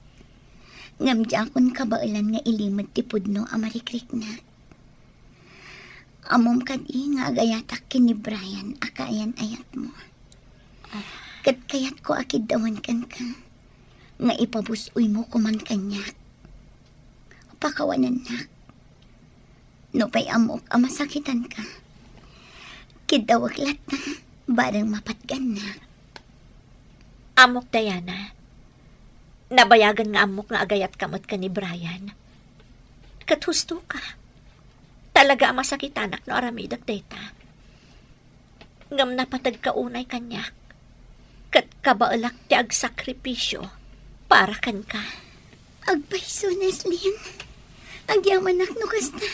Ngem diakon kabaelan nga ilimed ti pudno a marikriknak. Ammom kadi nga agayatak ken ni Brian a kaayan-ayatmo. Ket kayatko a kiddawen kenka nga ipabus-oymo koman kaniak. Pakawanennak. Nupay ammok a masakitanka, kiddawek latta, bareng mapatgannak. Ammok, Diana. Nabayagen nga ammok nga agayatka met ken ni Brian. Ket hustoka. Talaga a masakitanak no aramidek dayta. Ngem napategka unay kaniak, ket kabaelak ti agsakripisio para kenka. Agpayso, Neslin. Agyamanak no kasta.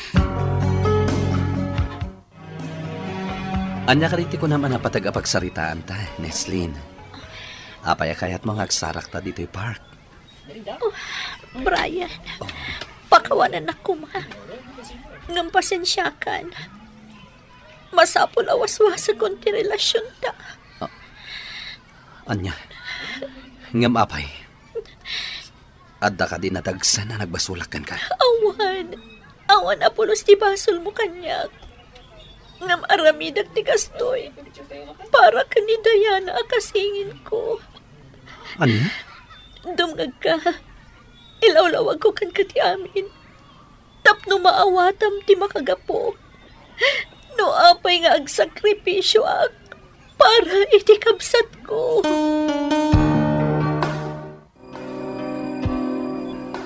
Ania kadi ti kunam a napateg a pagsaritaanta, Neslin? Apay a kayatmo nga agsarakta ditoy park? Oh, Brian, pakawanannak koma. Ngem pasensiakan. Masapul a waswasekon ti relasionta. Ah, ania? Ngem apay? Adda kadi nadagsen a nagbasolak kenka? Awan. Awan a pulos ti basolmo kaniak. Ngem aramidek ti kastoy para ken ni Diana a kasinginko. Ania? Dumngegka. Ilawlawagko kenka ti amin tapno maawatam ti makagapu. No apay nga agsakripisioak para iti kabsatko.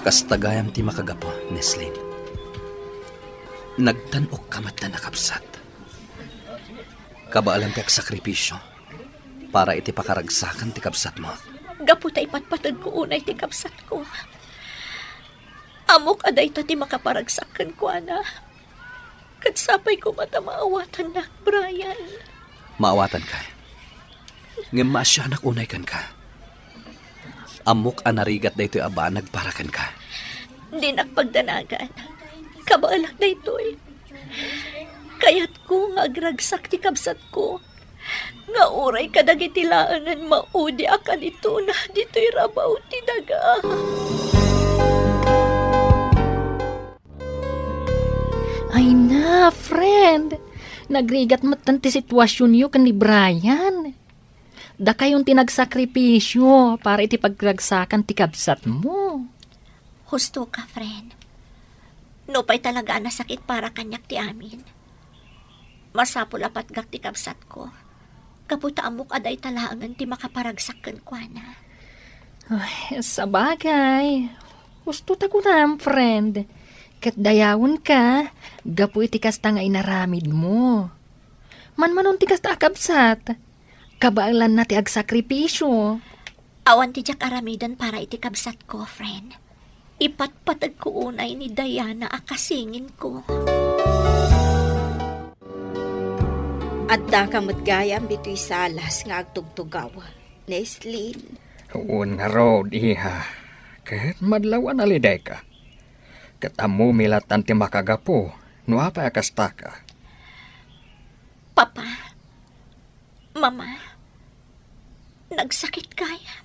Kasta gayam ti makagapu, Neslin. Nagtan-okka met a kabsat. Kabaelam ti agsakripisio para iti pakaragsakan ti kabsatmo. Gapu ta ipatpategko unay ti kabsatko, ammok a dayta ti makaparagsak kenkuana. Ket sapay koma ta maawatannak, Brian. Maawatanka. Ngem maasianak unay kenka. Ammok a narigat daytoy a banag para kenka. Dinak pagdanagan. Kabaelak daytoy. Kayatko nga agragsak ti kabsatko nga uray kadagiti laengen maudi a kanitona ditoy rabaw ti daga. Ay na, friend! Nagrigat metten ti situasionyo ken ni Brian. Dakayon ti nagsakripisio para iti pagragsakan ti kabsatmo. Hustoka, friend. Nupay talaga a nasakit para kaniak ti amin, masapul a patgak ti kabsatko, gapu ta ammok a dayta laengen ti makaparagsak kenkuana. Ay, sabagay. Husto ta kunam, friend. Ket dayawenka gapu iti kasta nga inaramidmo. Manmanon ti kasta a kabsat, kabaelanna ti agsakripisio. Awan ti diak aramiden para iti kabsatko, friend. Ipatpategko unay ni Diana a kasinginko. Addaka met gayam ditoy salas nga agtugtugaw, Neslin. Wen ngarud, iha. Ket madlaw a nalidayka. Ket ammomi lattan ti makagapu no apay a kastaka. Papa, Mama, nagsakit gayam.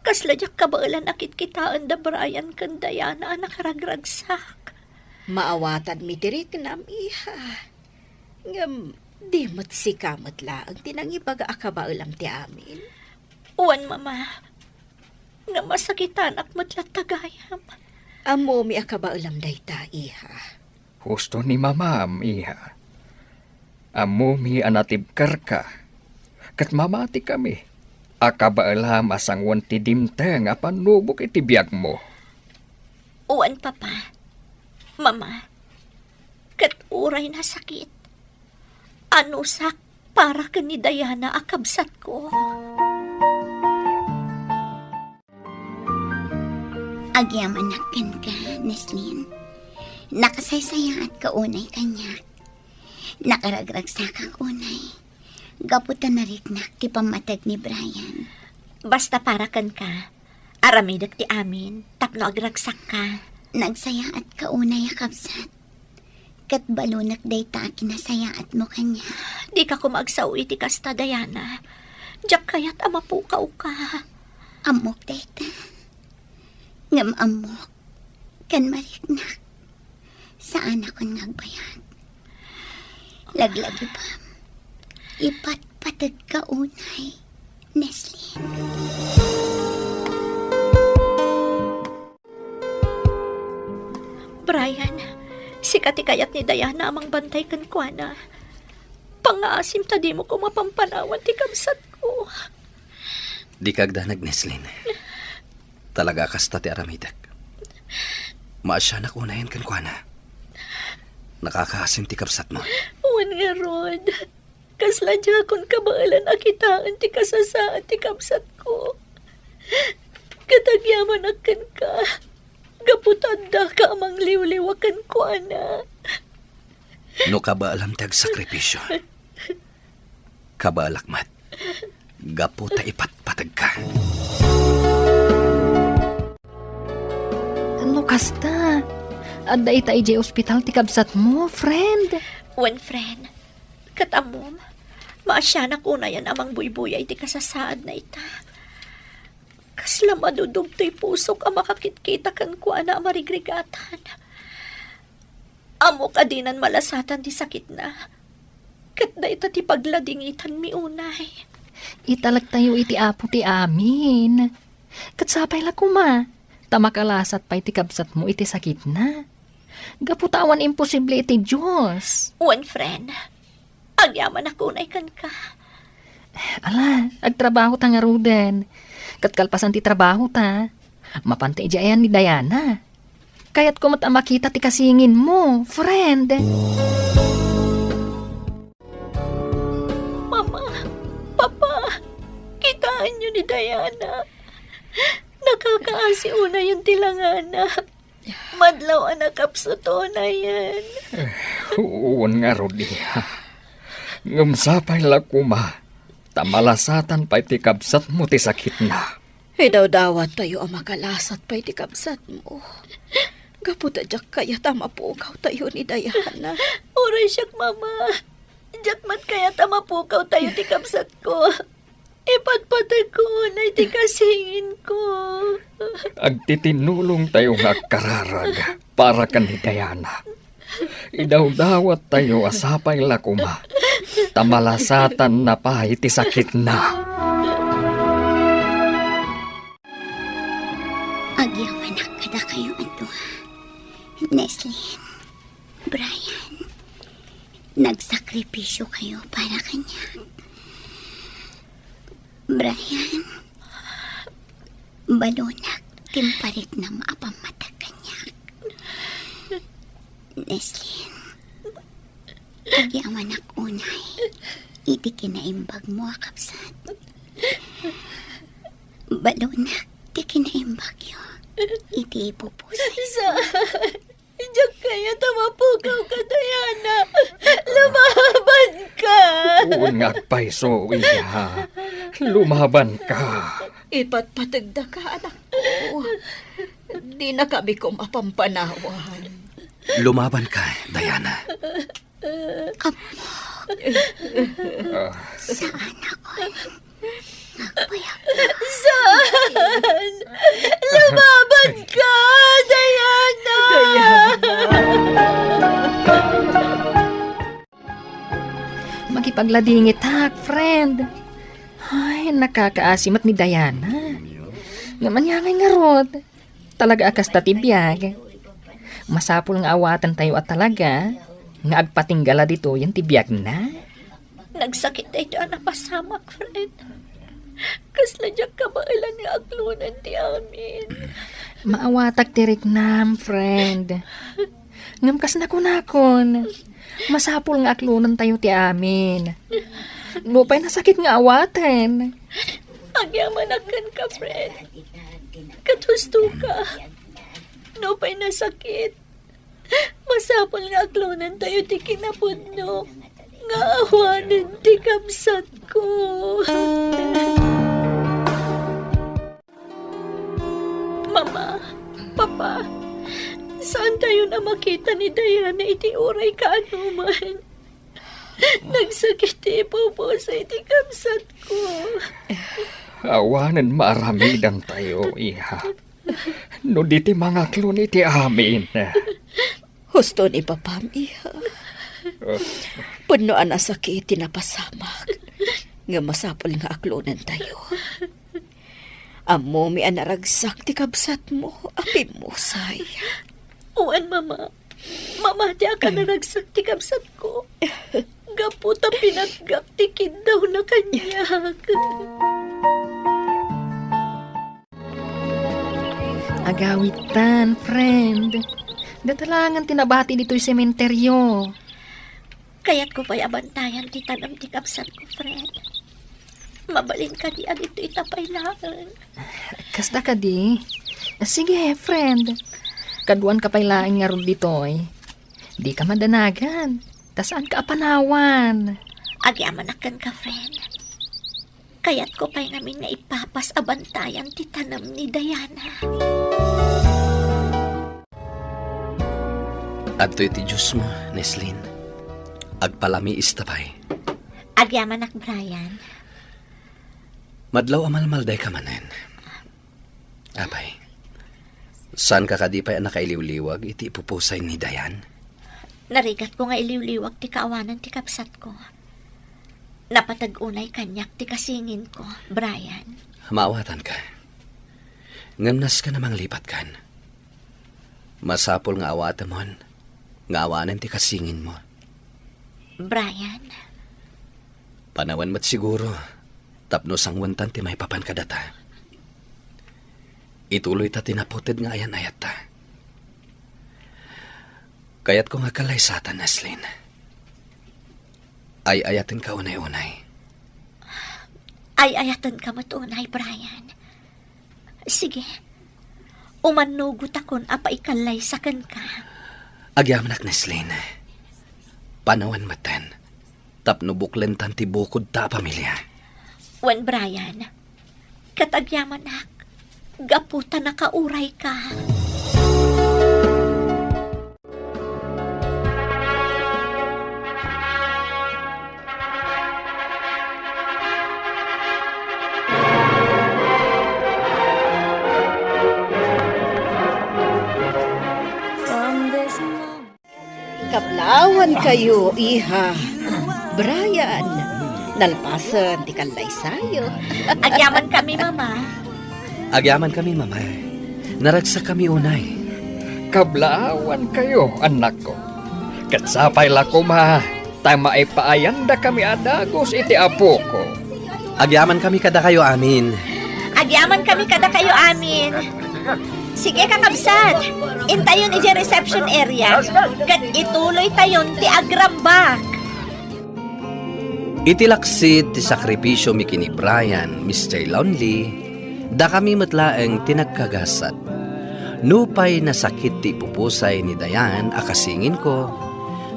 Kasla diak kabaelan a kitkitaen da Brian ken Diana a nakaragragsak. Maawatanmi ti riknam, iha. Ngem di met sika met laeng ti nangibaga a kabaelam ti amin. Wen, Mama. Ngem masakitanak met latta gayam. Ammomi a kabaelam dayta, iha. Husto ni Mamam, iha. Ammomi a natibkerka, ket mamatikami a kabaelam a sanguen ti dimteng a pannubok iti biagmo. Wen, Papa, Mama, ket uray nasakit, anusak para ken ni Diana a kabsatko. Agyamanak kenka, Neslin. Nakasaysayaatka unay kaniak. Nakaragragsakak unay gapu ta nariknak ti pammateg ni Brian. Basta para kenka, aramidek ti amin tapno agragsakka. Nagsayaatka unay a kabsat. Ket balonek dayta a kinasayaatmo kaniak. Dika koma agsao iti kasta, Diana. Diak kayat a mapukawka. Ammok dayta. Ngem ammok, ken mariknak, saanakon nga agbayag. Laglagipem, ipatpategka unay, Neslin. Brian, sika ti kayat ni Diana a mangbantay kenkuana. Pangngaasim ta dimo koma pampanawan ti kabsatko. Dika agdanag, Neslin. Talaga a kasta ti aramidek. Maasianak unayen kenkuana. Nakakaasim ti kabsatmo. Wen ngarud. Kasla diakon kabaelan a kitaen ti kasasaad ti kabsatko. Ket agyamanak kenka, gapu ta addaka a mangliwliwa kenkuana. No kabaelam ti agsakripisio, kabaelak met. gapu ta ipatpategka. Ano kasta? Adda ita idiay ospital ti kabsatmo, friend? Wen, friend. Ket ammom, maasianak unayen a mangbuybuyay ti kasasaadna ita. Kasla madudog toy pusok a makakitkita kenkuana a marigrigatan. Ammok a dinan malasatan ti sakitna. Ket dayta ti pagladingitanmi unay. Italektayo iti Apo ti amin. Ket sapay la koma, ta makalasat pay ti kabsatmo iti sakitna. Gapu ta awan imposible iti Dios. Wen, friend. Agyamanak unay kenka. Ala, agtrabahota ngaruden. Ket kalpasan ti trabahota, mapanta idiay ayan ni Diana. Kayatko met a makita ti kasinginmo, friend. Mama, Papa, kitaenyo ni Diana. Nakakaasi unayen ti langana. Madlaw a nakapsut unayen. Wen ngarud, iha. Ngem sapay la koma, ta malasatan pay ti kabsatmo ti sakitna. Idawdawattayo a makalasat pay ti kabsatmo. Gapu ta diak kayat a mapukawtayo ni Diana. Uray siak, Mama. Diak met kayat a mapukawtayo ti kabsatko. Ipatpategko unay ti kasinginko. Agtitinnulongtayo nga agkararag para ken ni Diana. Idawdawattayo a sapay la koma, ta malasatanna pay ti sakitna. Agyamanak kadakayo a dua. Neslin, Brian, nagsakripisyo kayo para kaniak. Brian, balonak ti impariknam a pammateg kaniak. Neslin, agyamanak unay iti kinaimbagmo a kabsat. Balonak ti kinaimbagyo iti ipupusay. Saan? Diak kayat a mapukawka, Diana. Lumabanka! Wen nga agpayso, iha. Lumabanka. Ipatpategdaka, anakko. Dinakami koma pampanawan. Lumabanka, Diana. Ammok. Ah. Saan ako? Agpayak. Saan? Lumaban ka, Diana! Diana. Makipagladingitak, friend. Ay, nakakaasi met ni Diana. Ngem ania ngay ngarud? Talaga a kasta ti biag. Masapul nga awatentayo a talaga nga agpatinggala ditoyen ti biagna. Nagsakit daytoy a napasamak, friend. Kasla diak kabaelan nga aklonen ti amin. Maawatak ti riknam, friend. Ngem kas nakunakon, masapul nga aklonentayo ti amin. Nupay nasakit nga awaten. Agyamanak kenka, friend. Ket husto ka. Nupay nasakit, masapul nga aklonentayo ti kinapudno nga awanen ti kabsatko. Mama, Papa, saantayon a makita ni Diana iti uray kaanoman. Nagsakit ti ipupuso iti kabsatko. Awanen maaramidantayo, iha. No di ti mangaklon iti amin. Husto ni papam, iha. Pudno a nasakit ti napasamak. Nga masapul nga aklonentayo. Ammomi a naragsak ti kabsatmo a pimmusay. Wen, Mama. Mamatiak a naragsak ti kabsatko. Gapu ta pinatgak ti kiddawna kaniak. Agawidtan, friend. Datalangen ti nabati ditoy sementeryo. Kayatko pay a bantayan ti tanem ti kabsatko, friend. Mabalin kadi a ditoy ta pay laeng? Kasta kadi? Sige, friend. Kaduanka pay laeng ngarud ditoy. Dika madanagan. Ta saanka a panawan. Agyamanak kenka, friend. Kayatko pay ngamin nga ipapas a bantayan ti tanem ni Diana. Adtoy ti juice mo, Neslin. Agpalamiista pay. Agyamanak, Brian. Madlaw a malmaldayka manen. Apay, saanka kadi pay a nakailiwliwag iti ipupusay ni Diane? Narigatko nga iliwliwag ti kaawanan ti kabsatko. Napateg unay kaniak ti kasinginko, Brian. Maawatanka. Ngem nasken a manglipatkan. Masapul nga awatemon nga awanen ti kasinginmo. Brian. Panawen met siguro tapno sangwentan ti maipapan kadata. Ituloyta ti naputed nga ayan-ayatta. Kayatko nga agkallaysatan, Neslin. Ay-ayatenka unay-unay. Ay-ayatenka met unay, Brian. Sige. Umannugotakon a paikallaysa kenka. Agyamanak, Neslin. Panawen metten tapno buklentan ti bukodta a pamilia. Wen, Brian, ket agyamanak, gapu ta nakaurayka. Kablawankayo, iha. Brian, nalpasen ti kallaysayo. Agyamankami, Mama. Agyamankami, Mama. Naragsakkami unay. Kablawankayo, annakko. Ket sapay la koma ta maipaayandakami a dagus iti apoko. Agyamankami kadakayo amin. Agyamankami kadakayo amin. Sige, kakabsat, intayon idiay reception area, ket ituloytayon ti agrambak. Iti laksid ti sakripisio mi ken ni Brian, Mister Lonely, dakami met laeng ti nagkagasat. Nupay nasakit ti ipupusay ni Diane a kasinginko,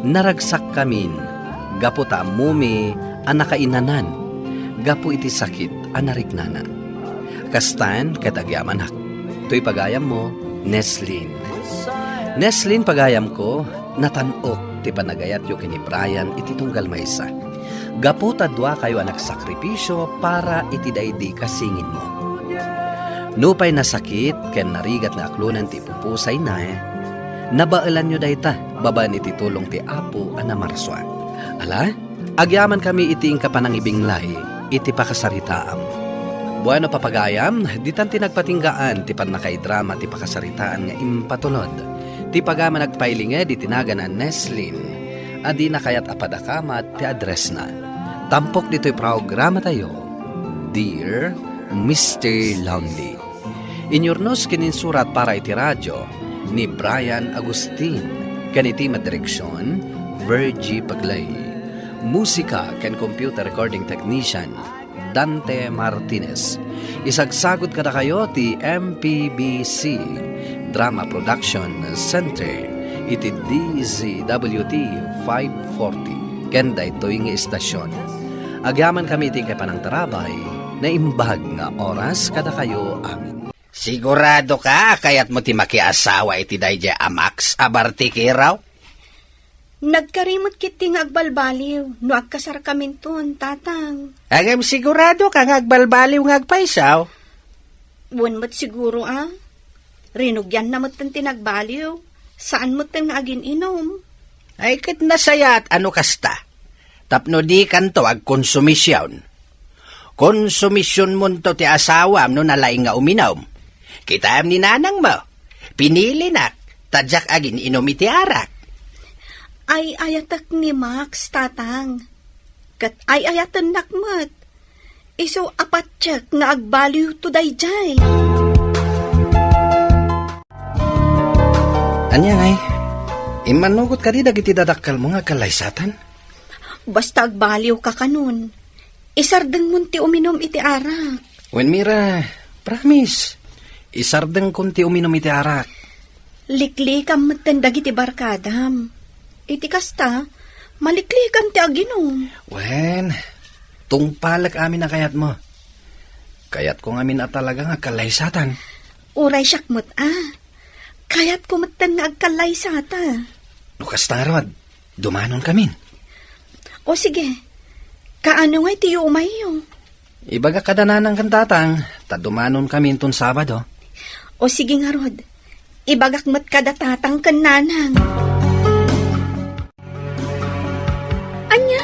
naragsakkamin gapu ta ammomi a nakainanan gapu iti sakit a nariknana. Kastan ket agyamanak. Toy pagayammo, Neslin. Neslin, pagayamko, natan-ok ti panagayatyo ken ni Brian iti tunggal maysa. Gapu ta duakayo a nagsakripisio para iti daydi kasinginmo. Nupay nasakit ken narigat nga aklonen ti ipupusayna, nabaelanyo dayta babaen iti tulong ti Apo a namarsua. Ala, agyamankami iti inka panangibinglay iti pakasaritaam. Bueno, papagayam, ditan ti nagpatinggaan ti pannakaidrama ti pakasaritaan nga impatulod ti pagayam a nagpailinged iti nagan a Neslin a dina kayat a padakamat ti addressna. Tampok ditoy programatayo, Dear Mister Lonely. Inyurnos ken insurat para iti radio ni Brian Agustin, ken iti madireksion, Virgie Paglay. Musika ken computer recording technician, Dante Martinez. Isagsagod kadakayo ti M P B C Drama Production Center iti D Z W T five forty ken daytoy nga istasyon. Agyamankami iti panangtarabay, naimbag nga oras kadakayo amin. Siguradoka a kayatmo ti makiasawa iti daydiay a Max a bartikeraw? Nagkari met ketdi nga agbalbaliw no agkasarkaminton, Tatang. Ngem siguradoka nga agbalbaliw nga agpayso? Wen met siguro a. Rinugianna metten ti nagbaliw. Saan metten nga agin-inom. Ay, ket nasayaat a no kasta. Tapno dikanto agkonsumision. Konsumisionmonto ti asawam no nalaing nga uminom. Kitaem ni nanangmo, pinilinak, ta diak agin-inom iti arak. Ay-ayatek ni Max, Tatang. Ket ay-ayatennak met. Isu a patiek nga agbaliwto daydiay. Ania ngay? Immannugot kadi dagiti dadakkelmo nga agkallaysatan? Basta agbaliwka kanon, isardengmon ti uminum iti arak. Wen, Mira, promise, isardengkon ti uminum iti arak. Liklikam metten dagiti barkadam. Iti kasta, maliklikam ti aginum. Wen, tungpalek amin a kayatmo. Kayatko ngamin a talaga nga agkallaysatan. Uray siak met a. Kayatko metten nga agkallaysata. No kasta ngarud, dumanonkamin. O sige, kaano ngay ti yumayyo? Ibagak kada nanang ken tatang, ta dumanonkamin ton Sabado. O sige ngarud, ibagak met kada tatang ken nanang. Ania?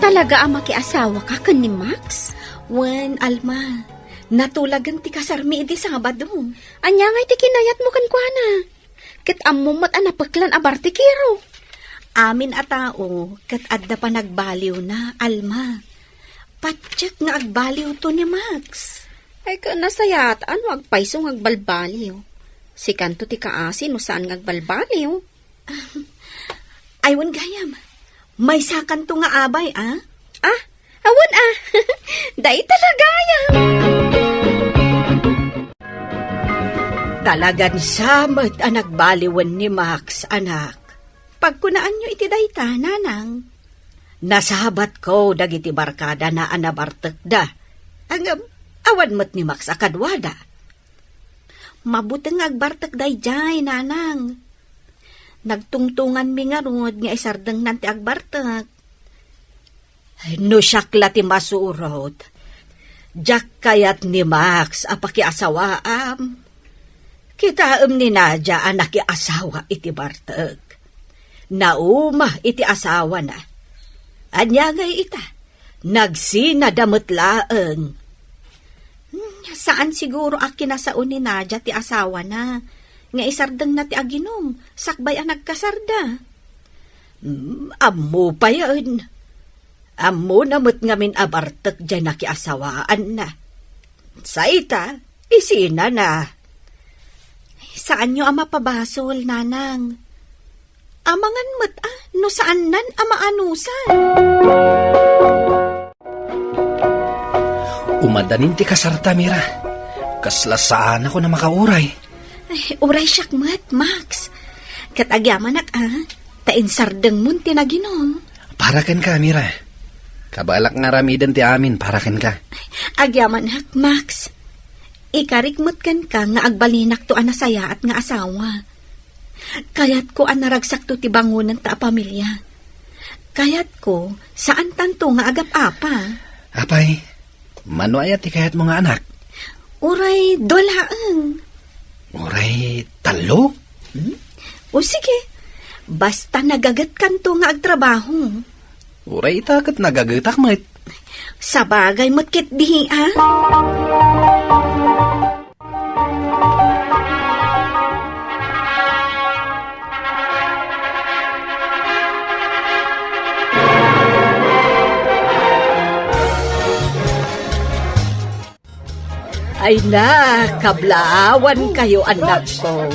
Talaga a makiasawaka ken ni Max? Wen, Alma. Natulagen ti kasarmi idi Sabado. Ania ngay ti kinayatmo kenkuana? Ket ammom met a napeklan a bartekero. Amin a tao ket adda panagbaliwna, Alma. Patiek nga agbaliwto ni Max. Ay, ket nasayaat a no agpayso nga agbalbaliw. Sikanto ti kaasi no saan nga agbalbaliw. Ay, wen gayam. Maysakanto nga abay, a? Ah, awan, a. Dayta la gayam. Talagan sa met a nagbaliwen ni Max, anak. Pagkunaanyo iti dayta, nanang. Nasabatko dagiti barkadana a nabartekda. Ngem, awan met ni Max a kaduada. Mabuteng nga agbartek daydiay, nanang. Nagtungtonganmi ngarud nga isardengnan ti agbartek. Ay, no siak la ti masurot, diak kayat ni Max a pakiasawaam. Kitaem ni Nadia a nakiasawa iti bartek. Nauma iti asawana. Ania ngay ita? Nagsinada met laeng. Hmm, saan siguro a kinasao ni Nadia ti asawana nga isardengna ti aginum sakbay a nagkasarda. Hmm, ammo payen. Ammona met ngamin a bartek diay nakiasawaanna. Sa ita, isinana. Saanyo a mapabasol, nanang. Amangan met a no saannan a maanusan. Umadanin ti kasarta, Mira. Kasla saanakon a makauray. Ay, uray siak met, Max. Ket agyamanak a, ta insardengmon ti naginum. Para kenka, Mira. Kabaelak nga aramiden ti amin para kenka. Agyamanak, Max. Ikarik met kenka nga agbalinakto a nasayaat nga asawa. Kayatko a naragsakto ti bangonanta a pamilia. Kayatko, saantanto nga agap-apa. Apay, mano aya ti kayatmo nga anak? Uray dua laeng. Uray tallo? Hmm? O sige, basta nagagetkanto nga agtrabaho. Uray ita ket nagagetak met. Sabagay met ketdi, a? Ay na, kablaawankayo, annakko.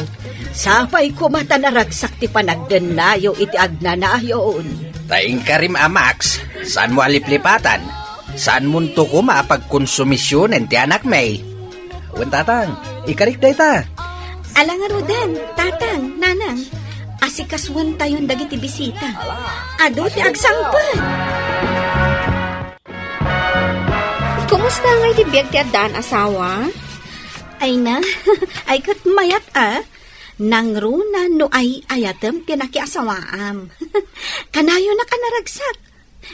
Sapay koma ta naragsak ti panagdennayo iti agnanayon. Ta inkarim a Max, saanmo a liplipatan? Saanmonto koma a pagkonsumisionen ti anakmi? Wen, tatang, ikarik dayta. Ala ngaruden, tatang, nanang, asikasuentayon dagiti bisita. Adu ti agsangpet. Kumusta ngay ti biag ti addaan, asawa? Ay na, ay ket mayat a. Nangruna no ay-ayatem ti nakiasawaam. Kanayonak a naragsak.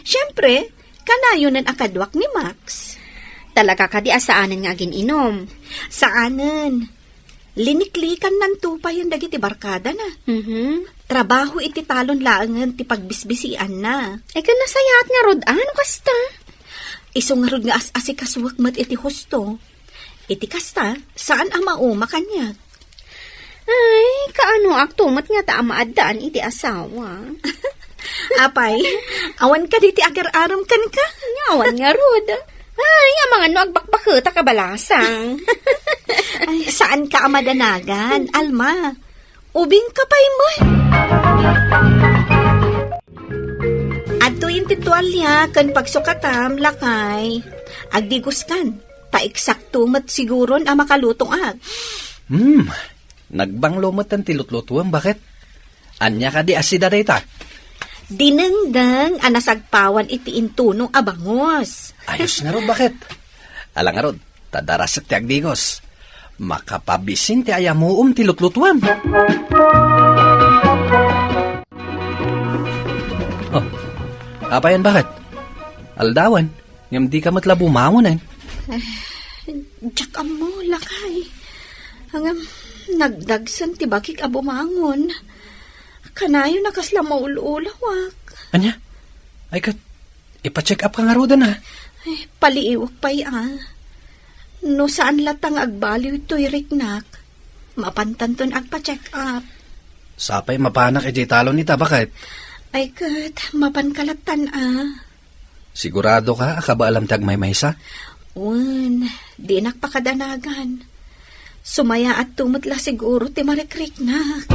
Siempre, kanayonen a kaduak ni Max. Talaga kadi a saanen nga agin-inum? Saanen. Liniklikannanto payen dagiti barkadana. Mhm. Trabaho iti talon laengen ti pagbisbisianna. Ay, ken nasayaat ngarud, a, no kasta? Isu ngarud nga as-asikasuak met iti husto. Iti kasta, saan a mauma kaniak. Ay, kaanoakto met ngata a maaddaan iti asawa. Apay, awan kadi ti agar-arom kenka? Awan ngarud. Ay, amangan no agbakbaketak a balasang. Ay, saanka a madanagan, Alma. Ubingka pay met. Adtoyen ti tualia ken pagsukatam, lakay. Agdigoskan, ta eksakto met siguron a makalutoak. Hmm, nagbanglo metten ti lutlutuem, baket? Ania kadi a sida dayta? Dinengdeng a nasagpawan iti intuno a bangus. Ayos ngarud, baket? Ala ngarud, Ta daraset ti agdigos. Makapabisin ti ayamuom ti lutlutuam. Oh, apayan, baket? Aldawan, ngem dika met la bumangon, eh. Diak ammo, lakay. Ngem nagdagsen ti bagik a bumangon. Kanayon a kasla maul-ulawak. Ania? Ay ket, ipa-check up ka ngaruden, a. Ay, paliiwak pay, a. No saan latta nga agbaliw toy riknak, mapantanton agpa-check up. Sapay mapanak iti talon ita, baket? Ay ket, mapanka lattan, a. Sigurado ka a kabaalam ti agmaymaysa? Wen, dinak pakadanagan. Sumayaat to met la siguro ti marikriknak.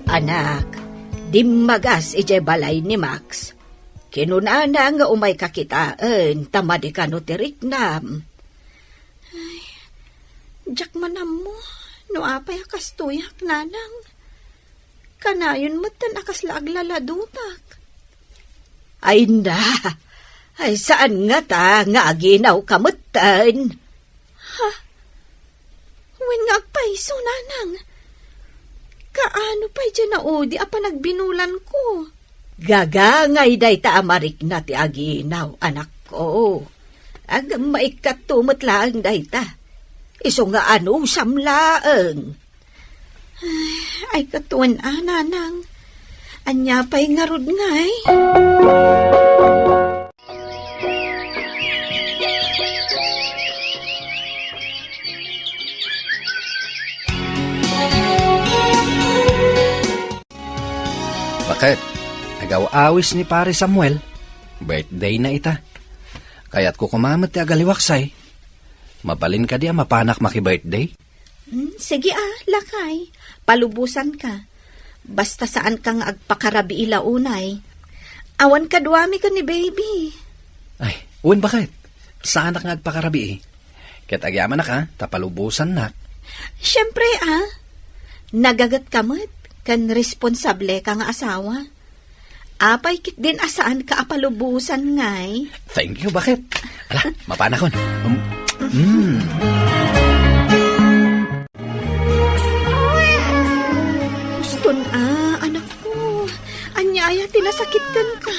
Anak, dimmagas idiay balay ni Max. Kinunana nga umayka kitaen ta madi kano ti riknam. Ay, diak man ammo no apay a kastoyak, nanang. Kanayon metten a kasla aglaladutak. Ay na, ay saan ngata nga aginawka metten? Ha? Wen nga agpayso, nanang. Kaano pay diay naudi a panagbinulanko? Gagangay dayta a marikna ti aginaw, anakko. Agmaikkat to met laeng dayta. Isu nga anusam laeng. Ay, katuen a, nanang. Ania pay ngarud ngay? Baket, agaw-awis ni Pare Samuel, birthday na ita. Kayatko koma met ti agaliwaksay. Mabalin kadi a mapanak maki-birthday? Hmm, sige a, lakay. Palubosanka. Basta saanka nga agpakarabii la unay. Awan kaduami ken ni baby. Ay, wen, baket? Saanak nga agpakarabii. Ket agyamanak a, ta palubosannak. Siempre a. Nagagetka met, ken responsable ka nga asawa. Apay ketdin a saanka a palubosan ngay? Thank you, baket. Ala, mapanakon. Um, mm. Uston a, anakko. Ania aya ti nasakit kenka?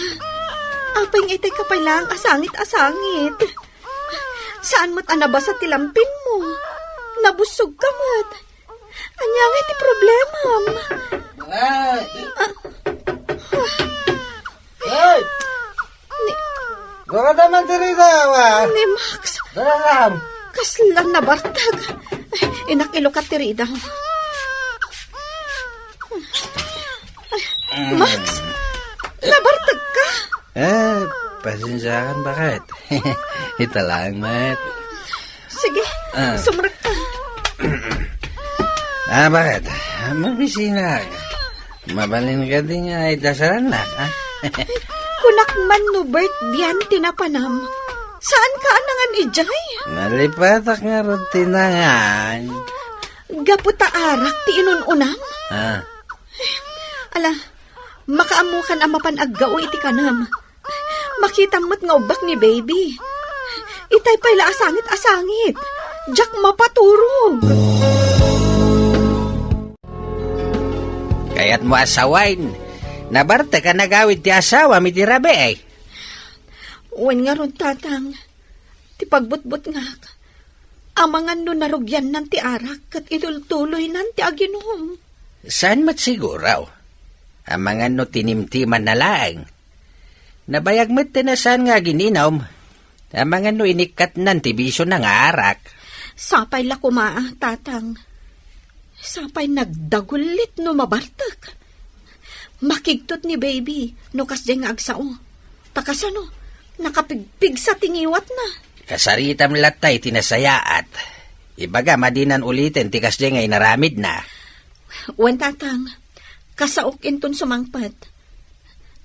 Apay nga itay ka pay laeng a sangit a sangit? Saan met a nabasa ti lampinmo? Nabussog ka met. Ania nga ti problemam? Ay! Ah. Ay! Ni Gora naman ti rida, wa? Ni Max. Dara, Ram. Kasla nabartag. Ay, inak, ilukat ti rida. Ay, Max, nabartag ka? Eh, pasensiakan, baket? Ita laeng met. Sige, ah, sumrek ka. Ah, baket? Mabisinak. Mabalin kadi nga idasalannak, a? Kunak man no birthday-an ti napanam. Saanka a nangan idiay? Nalipatak ngarud ti nangan. Gapu ta arak ti inun-unam? Ah. Ala, makaammokan a mapan aggao iti kanam. Makitam met nga ubbak ni baby. Itay pay la a sangit a sangit. Diak mapaturog. Kayatmo a sawen, nabartek a nagawid ti asawam iti rabii? Wen ngarud, Tatang, ti pagbutbutngak, amangan no narugiannan ti arak ket itultuloynan ti aginum. Saan met siguro? Amangan no tinimtimanna laeng. Nabayag met ti nasaan nga agininum. Amangan no inikkatnan ti bisiona nga arak. Sapay la koma, Tatang. Sapay nagdagullit no mabartek. Makigtot ni baby no kasdiay nga agsao. Ta kasano, nakapigpigsa ti ngiwatna. Kasaritam latta iti nasayaat. Ibagam a dinan uliten ti kasdiay nga inaramidna. Wen, Tatang, kasaok inton sumangpet.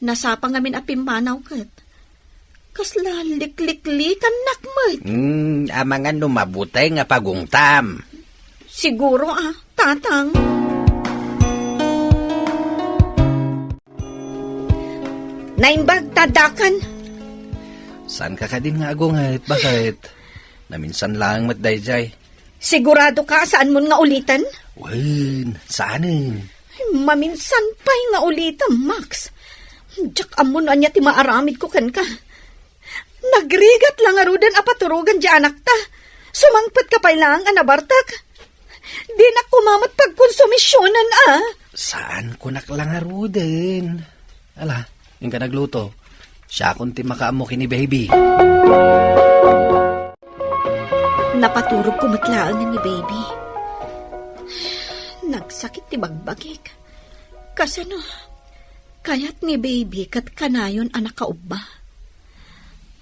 Nasapa ngamin a pimmanaw ket. Kasla likliklikannak met. Hmm, amangan no mabuteng a pagungtam. Siguro, a, Tatang. Naimbag ta addakan. Saanka kadin nga agunget? Bakit? Naminsan laeng met daydiay. Sigurado ka a saanmon nga uliten? Wen, saanen. Maminsan pay nga ulitem, Max. Diak ammo no ania ti maaramidko kenka. Nagrigat la ngaruden a paturogan ti anakta. Sumangpet ka pay laeng a nabartek. Dinak koma met pagkonsumisionen, a. Saan kunak la ngaruden? Ala, inka nagluto. Siakon ti makaammo ken ni baby. Napaturogko met laeng ni baby. Nagsakit ti bagbagik. Kasano? Kayat ni baby ket kanayon a nakaubba.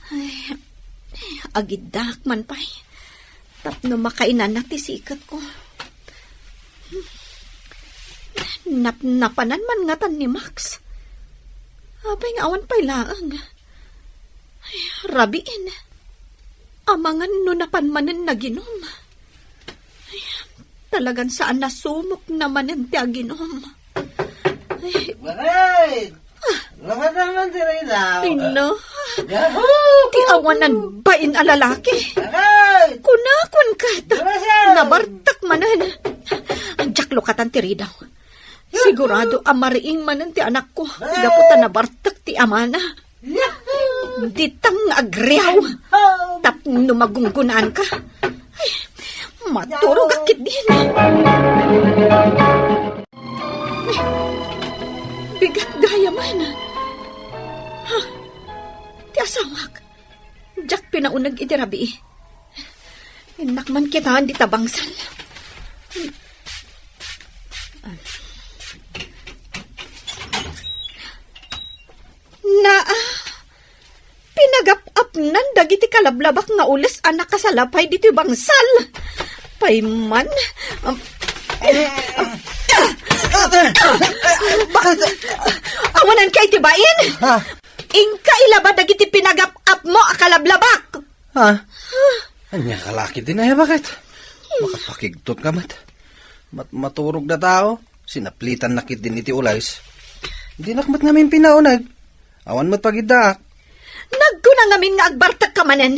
Ay, agiddaak man pay. Tapno makainanna ti siketko. Napnapanan man ngatan ni Max. Apay nga awan pay laeng. Ay, rabiin. Amangan no napan manen naginom. Ay, talagan saan a sumok na manen ti aginom. Ay, Baray! Lamat naman ti Rina. Ina. Yahoo! Ti awanan bain a lalaki. Aray! Kunakon ket. Baray! Nabartek manen. Diak lukatan ti ridaw. Sigurado a mariing manen ti anakko. Baray! Gapu ta nabartek ti amana. Yahoo! Ditang nga agriaw. Yahoo! Tapno magunggunaan ka. Ay, maturog a kidin. Bigat gayam. Ha? Ti asawak. Diak pinauneg iti rabii. Innak man kitaan dita bangsal. Naa, pinagap-apnan dagiti kalablabak nga ules a nakasalapay ditoy bangsal. Pay man. Am-, Bakit? Awanan ka iti bain? Ha? Inka ilaba dagiti pinagap-apmo a kalablabak. Ha? Ania ka la ketdin, a, bakit? Makapakigtot ka met. Mat-, maturog da tao. Sinaplitan na ketdin iti ules. Dinak met ngamin pinauneg. Awan met pagiddaak. Nagkuna ngamin nga agbartek ka manen.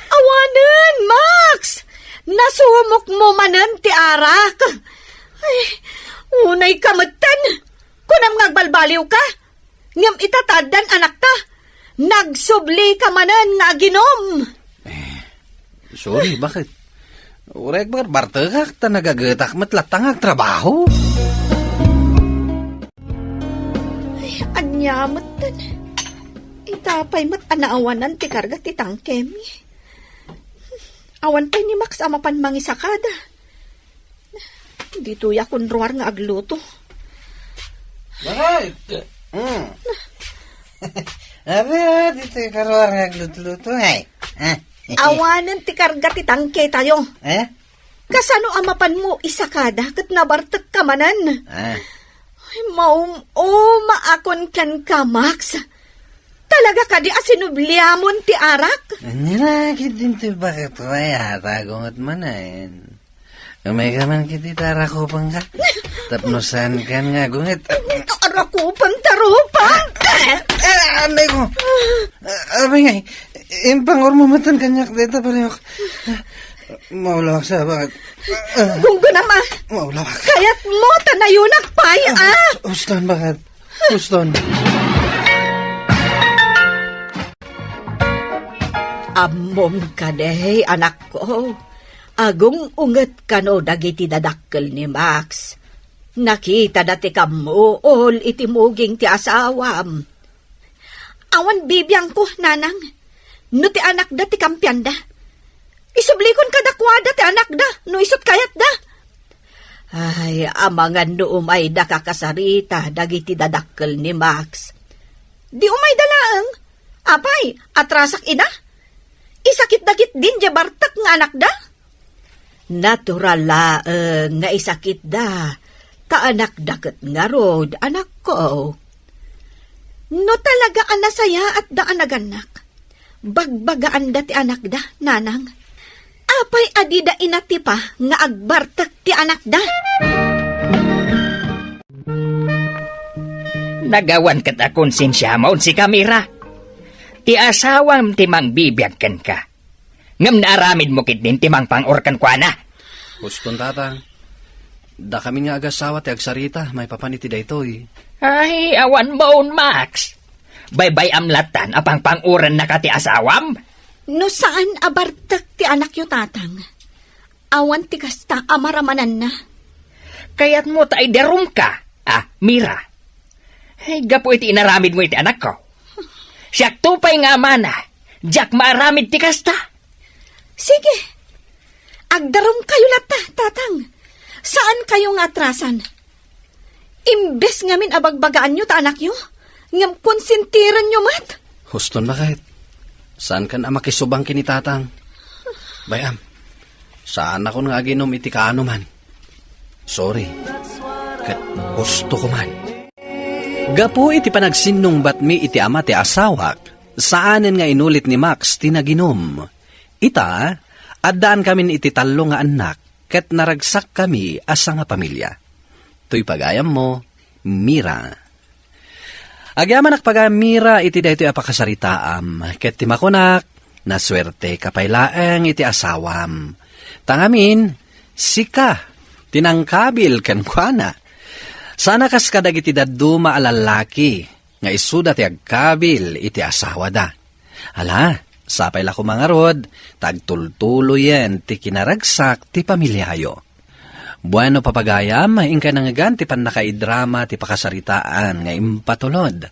Awanen, Max! Nasumok mo manen ti arak. Ay, unay ka metten. Kunam nga agbalbaliw ka. Ngem ita ta addan anakta. Nagsubli ka manen nga aginom. Eh, sorry, bakit? Uray agbarbartekak ta nagagetak met latta nga agtrabaho. Ay, ania metten. Ita pay met a naawanan ti karga ti tangkemi. Awan pay ni Max a mapan mangisakada. Ditoy a kunruar nga agluto. Bakit? Mm. Abi, ah, ditoy karuar nga agluto-luto, ay. Ah. Awanen ti karga ti tangke tayo. Eh? Kasano a mapanmo isakada ket nabartek ka manen? Ah. Ay, maum-uma akon kenka, Max. Talaga kadi a sinubliamon ti arak? Ania la ketdin ti baketko, ay, atago met manen. Umay ka man ketdi ta arakupenka. Tapno saankan nga agunget. Arakupen ta rupam! Ah, ah, anay ko. Ah, abay ngay, impangurmo metten kaniak dayta baliwak. Maulawak sa, bakit? Ah, Gunggunam, a. Maulawak. Kayatmo ta nayunak pay, a. Huston, bakit? Huston. Ammom kadi, anakko. Agung-unget kano dagiti dadakkel ni Max. Nakitada ti kammuol iti muging ti asawam. Awan bibiangko, nanang, no ti anakda ti kampianda. Isublikon kadakuada ti anakda no isut' kayatda. Ay, amangan no umayda kakasarita dagiti dadakkel ni Max. Di umayda laeng. Apay, atrasak ida? Isakitda ketdin diay bartek nga anakda? Natural laeng nga isakitda, ta anakda ket ngarud, anakko. No talaga a nasayaatda a nagannak, bagbagaanda ti anakda, nanang. Apay a dida inatipa nga agbartek ti anakda? Nagawan ket a konsensiamon si Kamira. Ti asawam ti mangbibiag kenka. Ngem naaramidmo ketdin ti mangpang-or kenkuana. Huston, Tatang. Dakami nga agasawa ti agsarita maipapan iti daytoy. Ay, awan baon, Max. Baybay-am lattan a pangpang-orennaka ti asawam? No saan a bartek ti anakyo, Tatang, awan ti kasta a maramananna. Kayatmo ta idarumka, a, Mira? Ay, gapu iti inaramidmo iti anakko. Siakto pay nga amana, diak maaramid ti kasta. Sige, agdarumkayo latta, Tatang. Saankayo nga atrasan. Imbes ngamin a bagbagaanyo ta anakyo, ngem konsentirenyo met. Huston, baket? Saankan a makisubang ken ni Tatang? Bay-am, saanakon nga aginom iti kaanoman. Sorry. Ket hustoko man. Gapu iti panagsinnungbatmi iti ama ti asawak, saanen nga inulit ni Max ti naginom. Ita, addaankamin iti tallo nga annak, ket naragsakkami a sangapamilia. Toy pagayammo, Mira. Agyamanak pagayam, Mira, iti daytoy a pakasaritaam, ket ti makunak, nasuerteka pay laeng iti asawam. Ta ngamin, sika ti nangkabil kenkuana. Sana kas kadagiti dadduma a lallaki nga isuda ti agkabil iti asawada. Ala, sapay la koma ngarud, ta agtultuloyen ti kinaragsak ti pamiliayo. Bueno, papagayam, inkay nangngegan ti pannakaidrama ti pakasaritaan nga impatulod.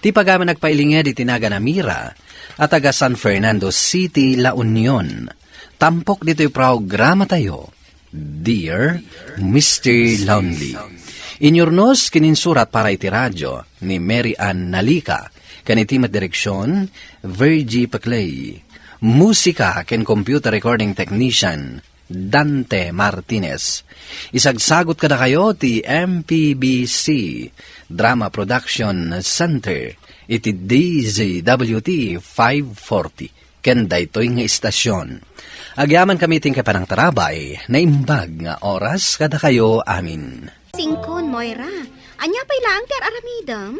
Ti pagayam a nagpailinged iti nagan a Mira a taga San Fernando City, La Union. Tampok ditoy programatayo, Dear Mister Lonely. Inyurnos ken insurat para iti radio ni Mary Ann Nalica, ken iti met direksion, Virgie Peclay. Musika ken computer recording technician, Dante Martinez. Isagsagot kadakayo ti M P B C Drama Production Center iti D Z W T five forty ken daytoy nga istasion. Agyamankami ti inkay panangtarabay, naimbag nga oras kadakayo amin. Singkon, Moira, ania pay laeng ti ar-aramidem?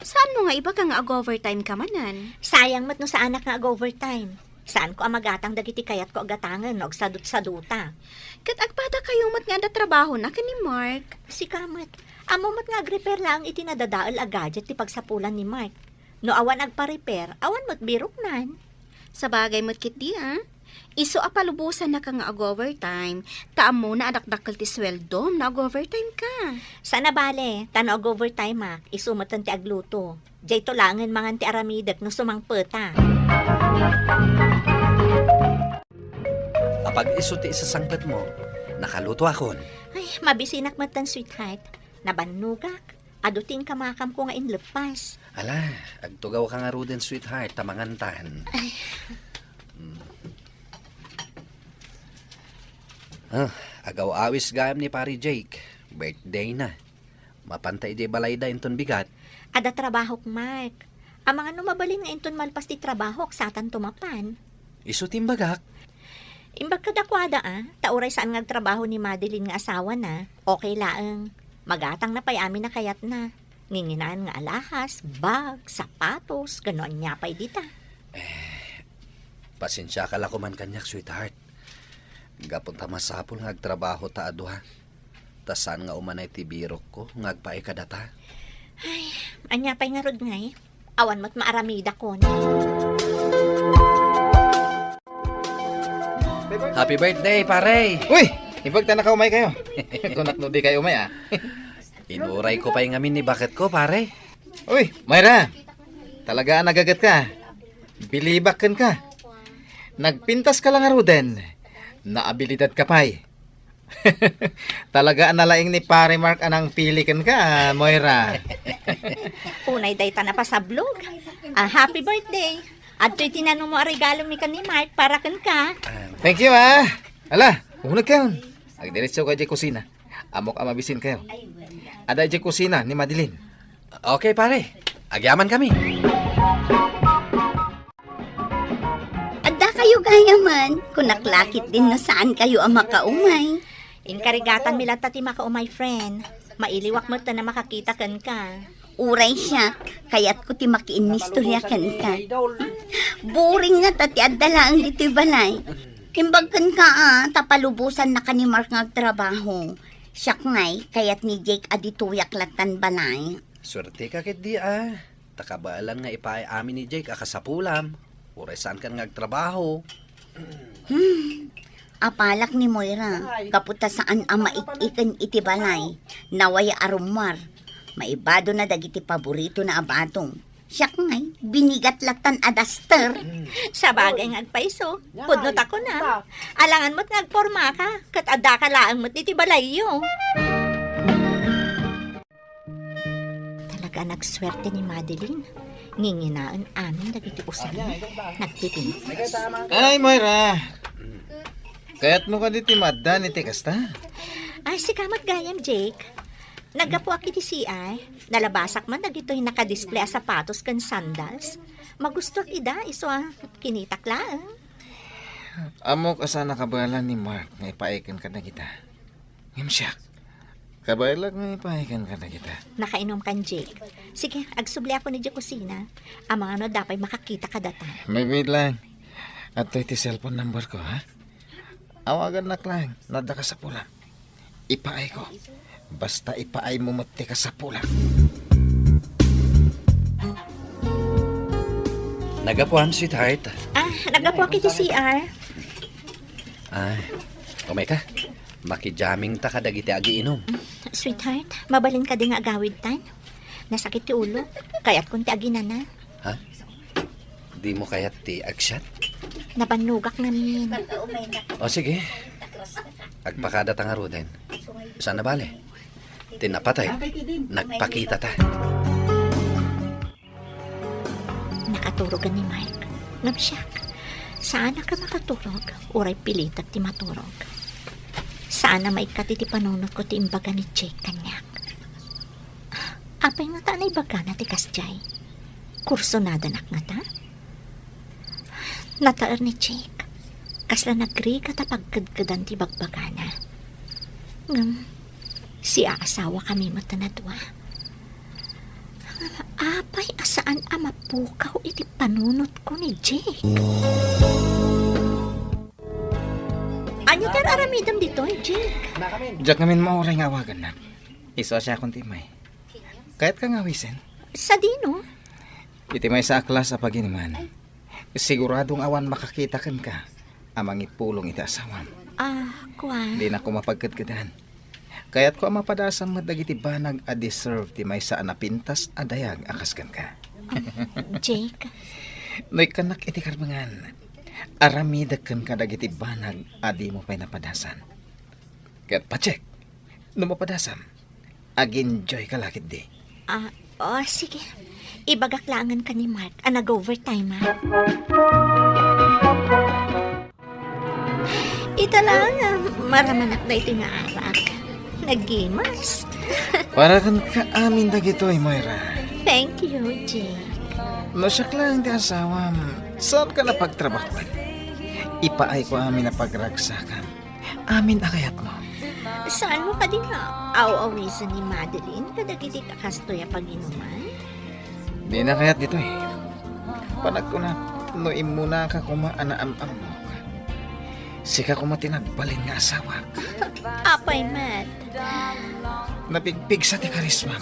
Saanmo nga ibaga nga ag-overtime ka manen? Sayang met no saanak nga ag-overtime. Saanko a magatang dagiti kayatko a gatangen no agsadutsaduta. Ket agpadakayo met nga adda trabahona ken ni Mark. Sika met, ammo met nga agrepair laeng iti nadadael a gadget ti pagsapulan ni Mark. No awan agpa-repair, awan met biroknan. Sabagay met ketdi, a. Isu a palubosannaka nga ag-overtime, ta ammona a dakdakkel ti sueldom no ag-overtime ka. Saan a bale, ta no ag-overtime-ak, isu metten ti agluto. Diayto laengen mangan ti aramidek no sumangpeta. Apag isu ti isasangpetmo, nakalutoakon. Ay, mabisinak metten, sweetheart. Nabannogak. Adu ti inkamakamko nga inleppas. Ala, agtugawka ngaruden, sweetheart, ta mangantan. Ay. Mm. Ah, agaw-awis gayam ni Pare Jake. Birthday na. Mapanta idiay balayda inton bigat. Adda trabahok, Mark. Amangan no mabalin nga inton malpas ti trabahok, satanto mapan. Isu ti imbagak. Imbag kadakuada, a, ta uray saan nga agtrabaho ni Madeline nga asawana, okay laeng. Magatangna pay amin a kayatna. Nginginaan nga alahas, bag, sapatos, ken no ania pay dita. Eh, pasensiaka la koman kaniak, sweetheart. Gapu ta masapul nga agtrabaho ta a dua. Ta saan nga umanay ti birokko nga agpaay kadata? Ay, ania pay ngarud ngay? Awan met maaramidakon. Happy birthday, pare! Uy! Imbag ta nakaumaykayo. Kunak no dikay umay, a. Inurayko pay ngamin ni baketko, pare. Uy, Moira! Talaga a nagagetka. Bilibak kenka. Nagpintaska la ngaruden. Naabilidadka pay. Talaga a nalaing ni Pare Mark a nangpili kenka, Moira. Unay dayta napasablog. Ah, happy birthday. Adtoy ti nanumo a regalomi ken ni Mark para kenka. Thank you, a. Ala, unegkayon. Agdiretsoka idiay kusina. Ammok a mabisinkayo. Adda idiay kusina ni Madeline. Okay, pare. Agyamankami. Addakayo gayamen, kunak la ketdin no saankayo a makaumay. Inkarigatanmi latta ti makaumay, friend. Mailiwak metten a makakita kenka. Uray siak, kayatko ti makiinnistorya kenka. Boring ngata ti adda laeng ditoy balay. Imbag kenka a, ta palubosannaka ni Mark nga agtrabaho. Siak ngay, kayat ni Jake a ditoyak lattan balay. Suerteka ketdi a. Ta kabaelan nga ipaay amin ni Jake a kasapulam. Uray saankan nga agtrabaho. Hmm. Apalak ni Moira, gapu ta saan a maik-iken iti balay. Nawaya a rummuar. Maibadona dagiti paboritona a badong. Siak ngay, binigat lattan a daster. Sabagay nga agpayso, pudno ta kuna. Alangan met nga agpormaka, ket addaka laeng met iti balayyo. Talaga a nagsuerte ni Madeline. Nginginaen amin dagiti usarenna. Nagpipintas. Ay, Moira! Kayatmo kadi ti maaddan iti kasta? Ay, sika met gayam, Jake. Naggapuak iti C R. Nalabasak man dagitoy nakadisplay a sapatos ken sandals. Magustuak ida, isu a kinitak laeng. Ammok a saan a kabaelan ni Mark nga ipaay kenka dagita. Ngem siak, kabaelak nga ipaay kenka dagita. Nakainumkan, Jake. Sige, agsubliakon idiay kusina. Amangan no adda pay makakita kadata. Mabiit lang. Adtoy ti cellphone number ko, ha? Awagannak lang no adda kasapulam. Ipaayko. Basta ipaaymo met ti kasapulam. Naggapuam, sweetheart? Ah, naggapuak iti C R. Ay, umayka. Makijamming ta kadagiti agiinum. Sweetheart, mabalin kadi nga agawidtan? Nasakit ti ulo. Kayatkon ti aginana. Ha? Dimo kayat ti agsiat? Nabannogak ngamin. O sige. Agpakada ta ngaruden. Saan a bale? Ti napateg, nagpakita ta. Nakaturogan ni Mike. Ngem siak, saanak a makaturog, uray pilitek ti maturog. Saan a maikkat iti panunotko ti imbaga ni Jake kaniak. Apay ngata a naibagana ti kasdiay? Kursonadanak ngata? Nataer ni Jake. Kasla nagrigat a pagkedkedan ti bagbagana. Ngem, siaasawakami met a nadua. Apay a saan a mapukaw iti panunotko ni Jake? Ania ti ar-aramidem ditoy, Jake? Diak ngamin mauray nga awagannak. Isu a siakon ti immay. Kayatka nga awisen? Sadino? Iti maysa a klas a paginuman. Sigurado nga awan makakita kenka a mangipulong iti asawam. Ah, kuan. Dinak koma pagkedkedan. Kayatko a mapadasam met dagiti banag a deserve ti maysa a napintas a dayag a kas kenka. Ah, Jake. No ikkannak iti karbengan, aramidek kenka dagiti banag a dimo pay napadasan. Ket pacheck, no mapadasam, ag-enjoy ka la ketdi. Ah, oh, sige. Ibagak laengen ken ni Mark a nag-overtime, ha? Ita laeng, maramanak daytoy nga arak. Naggimas. Para kenka amin dagitoy, Moira. Thank you, Jake. No siak laeng ti asawam, saanka a pagtrabahoan? Ipaayko amin a pagragsakam. Amin a kayatmo. Saanmo kadi nga aw-awisen ni Madeline kadagiti kastoy a paginuman? Dina kayat ditoy. Panagkunak, no immunaka koma a naam-ammok, sika koma ti nagbalin nga asawak. Apay met? Napigpigsa ti karismam.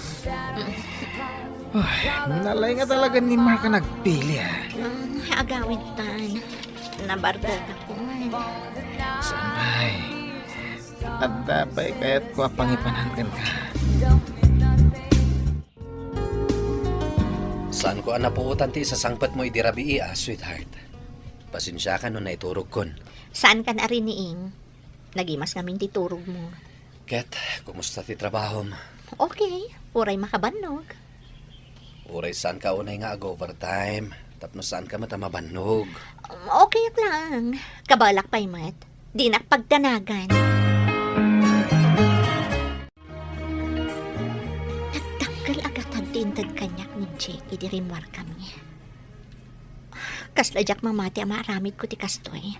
Ay, nalaing a talaga ni Mark a nagpili, ah. Mm, agawidtan. Nabargagakon. Saan pay? Adda pay kayatko a pangipanan kenka. Saanko a napuotan ti isasangpetmo idi rabii, ah, sweetheart. Pasensiaka no naiturogkon. Saankan a riniing. Nagimas ngamin ti turogmo. Ket, kumusta ti trabahom? Okay, uray makabannog. Uray saanka unay nga ag-overtime, tapno saanka met a mabannog. Um, okay lang. Kabaelak pay met. Dinak pagdanagan. Nagdakkel a gatad ti inted kaniak ni Jake idi rimmuarkami. Kasla diak mamati a maaramidko ti kastoy.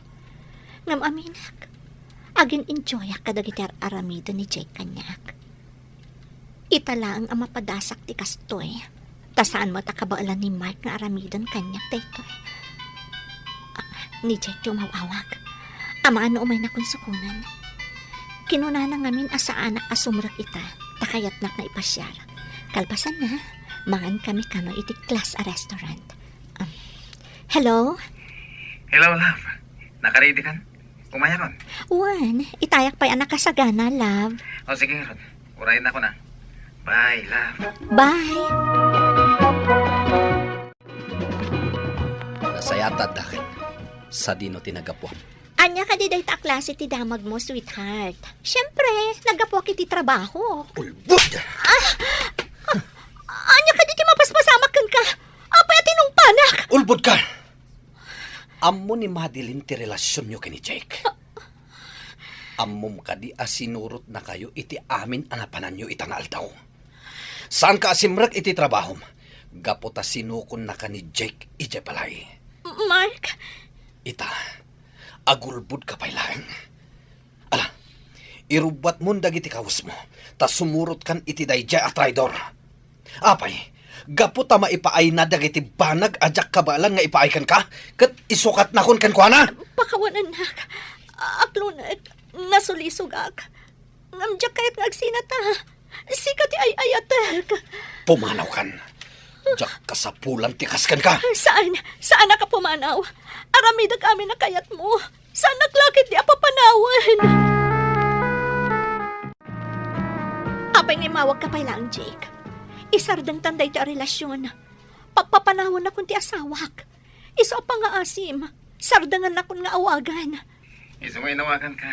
Ngem aminak, agin-enjoyak kadagiti ar-aramiden ni Jake kaniak. Ita laeng a mapadasak ti kastoy. Ta saan met a kabaelan ni Mark nga aramiden kaniak daytoy. Ah, ni Jake ti umaw-awag. Amangan no umaynakon sukonen. Kinunana ngamin a saanak a sumrek ita, ta kayatnak nga ipasiar. Kalpasanna, mangan kami kano iti class a restaurant. Um, hello? Hello, love. Nakaready kan? Umayakon. Wen, itayak pay a nakasagana, love. O, sige, ngarud. Urayennakon a. Bye, love. Bye. Nasayaat addaken. Sadino ti naggapuam? Ania kadi dayta a klase ti damagmo, sweetheart? Siempre, naggapuak iti trabaho. Ulbod! Ah! Ah! Ania kadi ti mapaspasamak kenka? Apay a tinungpanak? Ulbod ka! Ammo ni Madeline ti relasionyo ken ni Jake. Ammom kadi a sinurotnakayo iti amin a napananyo ita nga aldaw? Saanka a simrek iti trabahom gapu ta sinukonnaka ni Jake idiay balay. Mark? Ita, agulbodka pay laeng. Ala, irubbuatmon dagiti kawesmo, ta sumurotkan iti daydiay a traidor. Apay, gapu ta maipaayna dagiti banag a diak kabaelan nga ipaay kenka, ket isukatnakon kenkuana? Pakawanennak. Aklonek, nasulisogak. Ngem diak kayat nga agsinata. Sika ti ay-ayatek. Pumanawkan. Diak kasapulan ti kas kenka. Saan, saanak a pumanaw. Aramidek amin a kayatmo. Saanak la ketdi a papanawen. Apay nga immawagka pay laeng, Jake? Isardengtan daytoy a relasion. Pappapanawennakon ti asawak. Isu a pangngaasim, sardengannakon nga awagan. Isu nga inawaganka,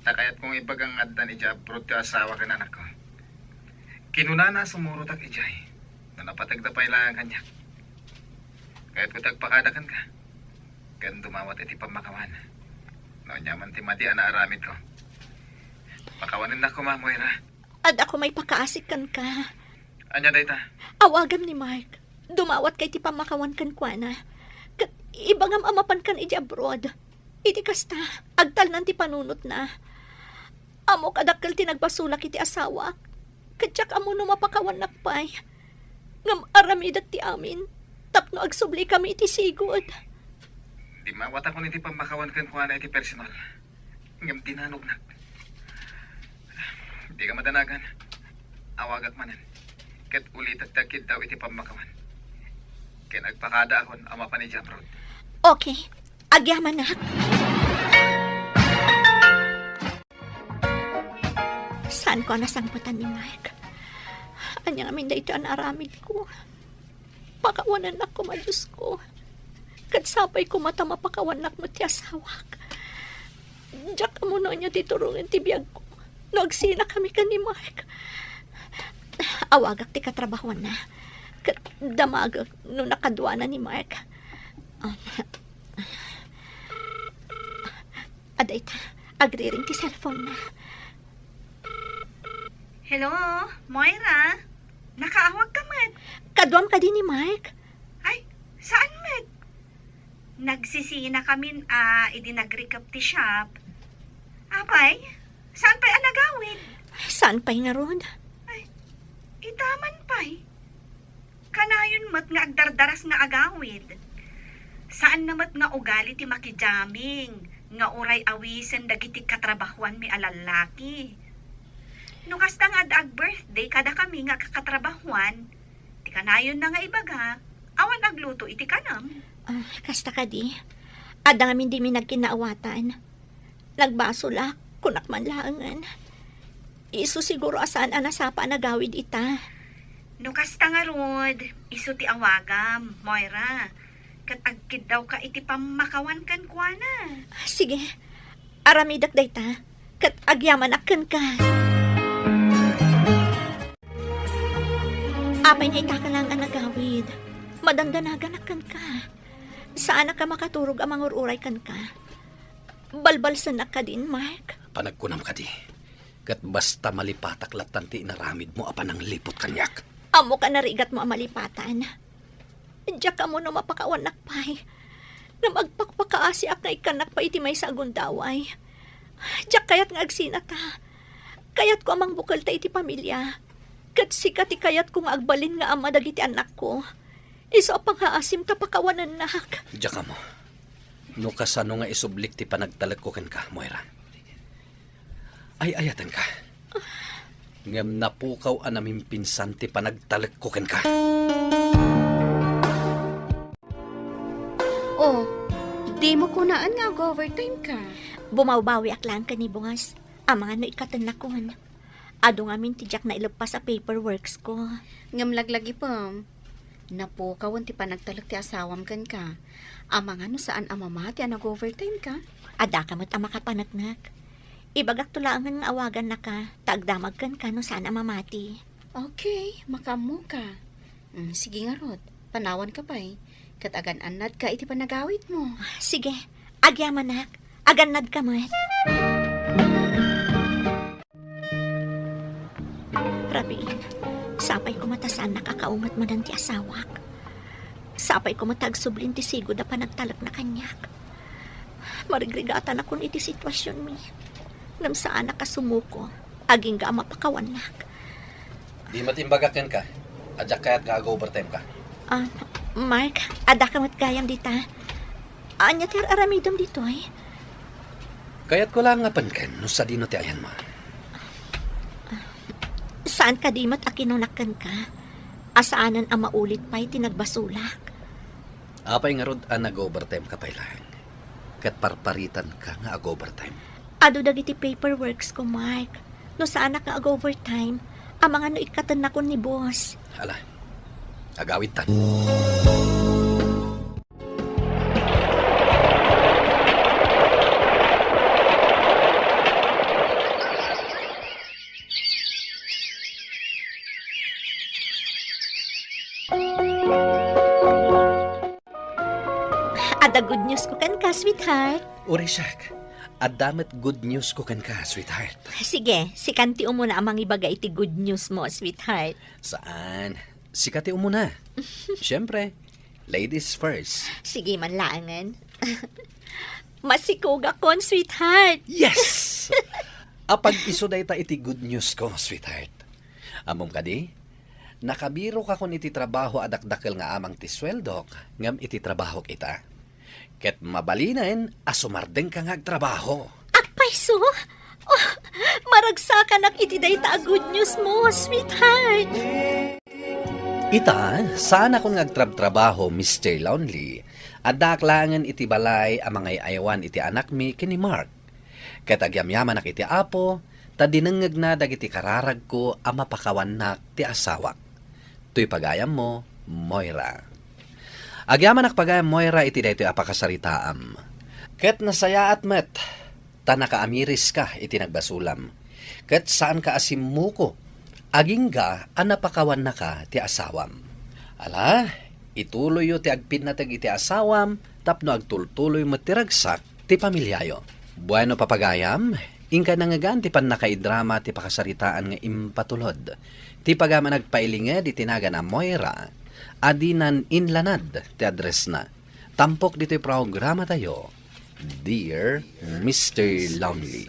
ta kayatko nga ibaga nga addan idiay abroad ti asawa ken anakko. Kinunana a sumurotak idiay, no napategda pay laeng kaniak. Kayatko ti agpakada kenka, ken dumawat iti pammakawan. No ania man ti madi a naaramidko. Pakawanennak koma, Moira. Adda koma ipakaasi kenka. Ania dayta? Awagam ni Mark. Dumawatka iti pammakawan kenkuana. Ket ibagam a mapankan idiay abroad. Iti kasta, agtalnan ti panunotna. Ammok a dakkel ti nagbasolak iti asawak. Ket diak ammo no mapakawannak pay. Ngem aramidek ti amin tapno agsublikami iti sigud. Dimawatakon iti pammakawan kenkuana iti personal. Ngem dinanognak. Dika madanagan. Awagak manen. Ket ulitek ti agkiddaw iti pammakawan. Ken agpakadaakon a mapan idiay abroad. Okay. Agyamanak. Saanko a nasangpetan ni Mark. Ania ngamin daytoy a naaramidko? Pakawanennak koma, Diosko. Ket sapay koma ta mapakawannak met ti asawak. Diak ammo no ania ti turongen ti biagko no agsinakami ken ni Mark. Awagak ti katrabahuanna. Ket damagek no nakaduana ni Mark. Um, adda ita, agriring ti cellphone-na. Hello, Moira? Nakaawagka met? Kaduam kadi ni Mark? Ay, saan met? Nagsisinakamin a idi nagrikep ti shop. Apay, saan pay a nagawid? Saan pay ngarud? Ay, ita man pay. Kanayon met nga agdardaras nga agawid. Saanna met nga ugali ti makijaming nga uray awisen dagiti katrabahuanmi a lallaki. No kasta nga adda ag-birthday kadakami nga kakatrabahuan, ti kanayonna nga ibaga, awan agluto iti kanam. Ah, kasta kadi. Adda ngamin dimi nagkinnaawatan. Nagbasolak, kunak man laengen. Isu siguro a saan a nasapa a nagawid ita. No kasta ngarud, isu ti awagam, Moira. Ket agkiddawka iti pammakawan kenkuana. Sige, aramidek dayta, ket agyamanak kenka. Apay nga ita ka laeng a nagawid, madandanaganak kenka. Saanak a makaturog a mangur-uray kenka. Balbalsennak kadin, Mark? Panagkunam kadi, ket basta malipatak lattan ti inaramidmo a panangliput kaniak. Ammok a narigatmo a malipatan. Diak ammo no mapakawannak pay. Ngem agpakpakaasiak nga ikkannak pay iti maysa a gundaway. Diak kayat nga agsinata. Kayatko a mangbukelta iti pamilia. Ket sika ti kayatko nga agbalin nga ama dagiti annakko. Isu a pangngaasim ta pakawanennak. Diak ammo no kasano nga isublik ti panagtalekko kenka, Moira. Ay-ayatenka. Ngem napukaw a namimpinsan ti panagtalekko kenka. Oh, dimo kunaan nga ag-overtime ka. Bumawbawiak laeng ken ni boss. Amangan no ikkatennakon. Adu ngamin ti diak naileppas a paperworks ko. Ngem laglagipem, napukawen ti panagtalek ti asawam kenka. Amangan no saan a mamati a nag-overtime ka. Addaka met a makapaneknek. Ibagakto laengen nga awagannaka, ta agdamag kenka no saan a mamati. Okay, makaammoka. Mm, sige ngarud, panawanka pay, ket agan-annadka iti panagawidmo. Sige, agyamanak, agannadka met. Rabiin, sapay koma ta saan nakakaunget manen ti asawak. Sapay koma ta agsublin ti sigud a panagtalekna kaniak. Marigrigatanakon iti situasionmi. Ngem saanak a sumuko, agingga a mapakawannak. Di met imbagak kenka, a diak kayat nga ag-overtime ka. Ah, Mark, addaka met gayam dita. Ania ti ar-aramidem ditoy? Kayatko laeng nga penken no sadino ti ayanmo. Saan kadi met a kinunak kenka a saanen a maulit pay ti nagbasolak? Apay ngarud a nag-overtime ka pay laeng, ket parparitanka nga ag-overtime? Adu dagiti paperworks ko, Mark. No saanak nga ag-overtime, amangan no ikkatennakon ni boss. Ala, agawidtan. Adda good news ko kenka, sweetheart. Uray siak, adda met good news ko kenka, sweetheart. Sige, sikan ti umuna a mangibaga iti good news mo, sweetheart. Saan? Sika ti umuna. Siyempre, ladies first. Sige man laengen. Masikogakon, sweetheart. Yes! Apag-isu dayta iti good news ko, sweetheart. Ammom kadi? Nakabirokakon iti trabaho a dakdakkel nga amang ti sueldok ngem iti trabahok ita. Ket mabalinen a sumardengka nga agtrabaho. Apay su? Oh, maragsakanak iti dayta a good news mo, sweetheart. Ita, saanakon nga agtrabtrabaho, Mister Lonely. Addaak laengen iti balay a mangay-ayawan iti anakmi ken ni Mark. Ket agyamyamanak iti Apo, ta dinengngegna dagiti kararagko a mapakawannak ti asawak. Toy pagayammo, Moira. Agyamanak pagayam, Moira, iti daytoy a pakasaritaam. Ket nasayaat met, ta nakaamiriska iti nagbasolam. Ket saanka a simmuko, agingga a napakawannaka ti asawam. Ala, ituloyyo ti agpinnateg iti asawam tapno agtultuloy met ti ragsak ti pamiliayo. Bueno, papagayam, inkay nangngegan ti pannakaidrama ti pakasaritaan nga impatulod ti pagayam a nagpailinged iti nagan a Moira a dinan inlanad ti addressna. Tampok ditoy programatayo, Dear Mister Lonely.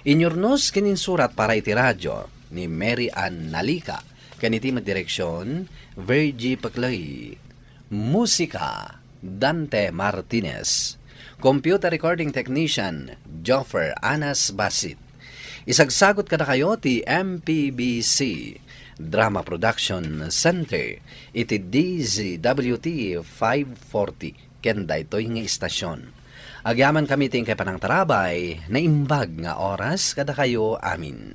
Inyurnos ken insurat para iti radio ni Mary Ann Nalica, ken iti met direksion, Virgie Paclay. Musika, Dante Martinez. Computer recording technician, Joffer Anas Basit. Isagsagot kadakayo ti M P B C Drama Production Center iti D Z W T five forty ken daytoy nga istasyon. Agyamankami ti inkay panangtarabay, naimbag nga oras kadakayo amin.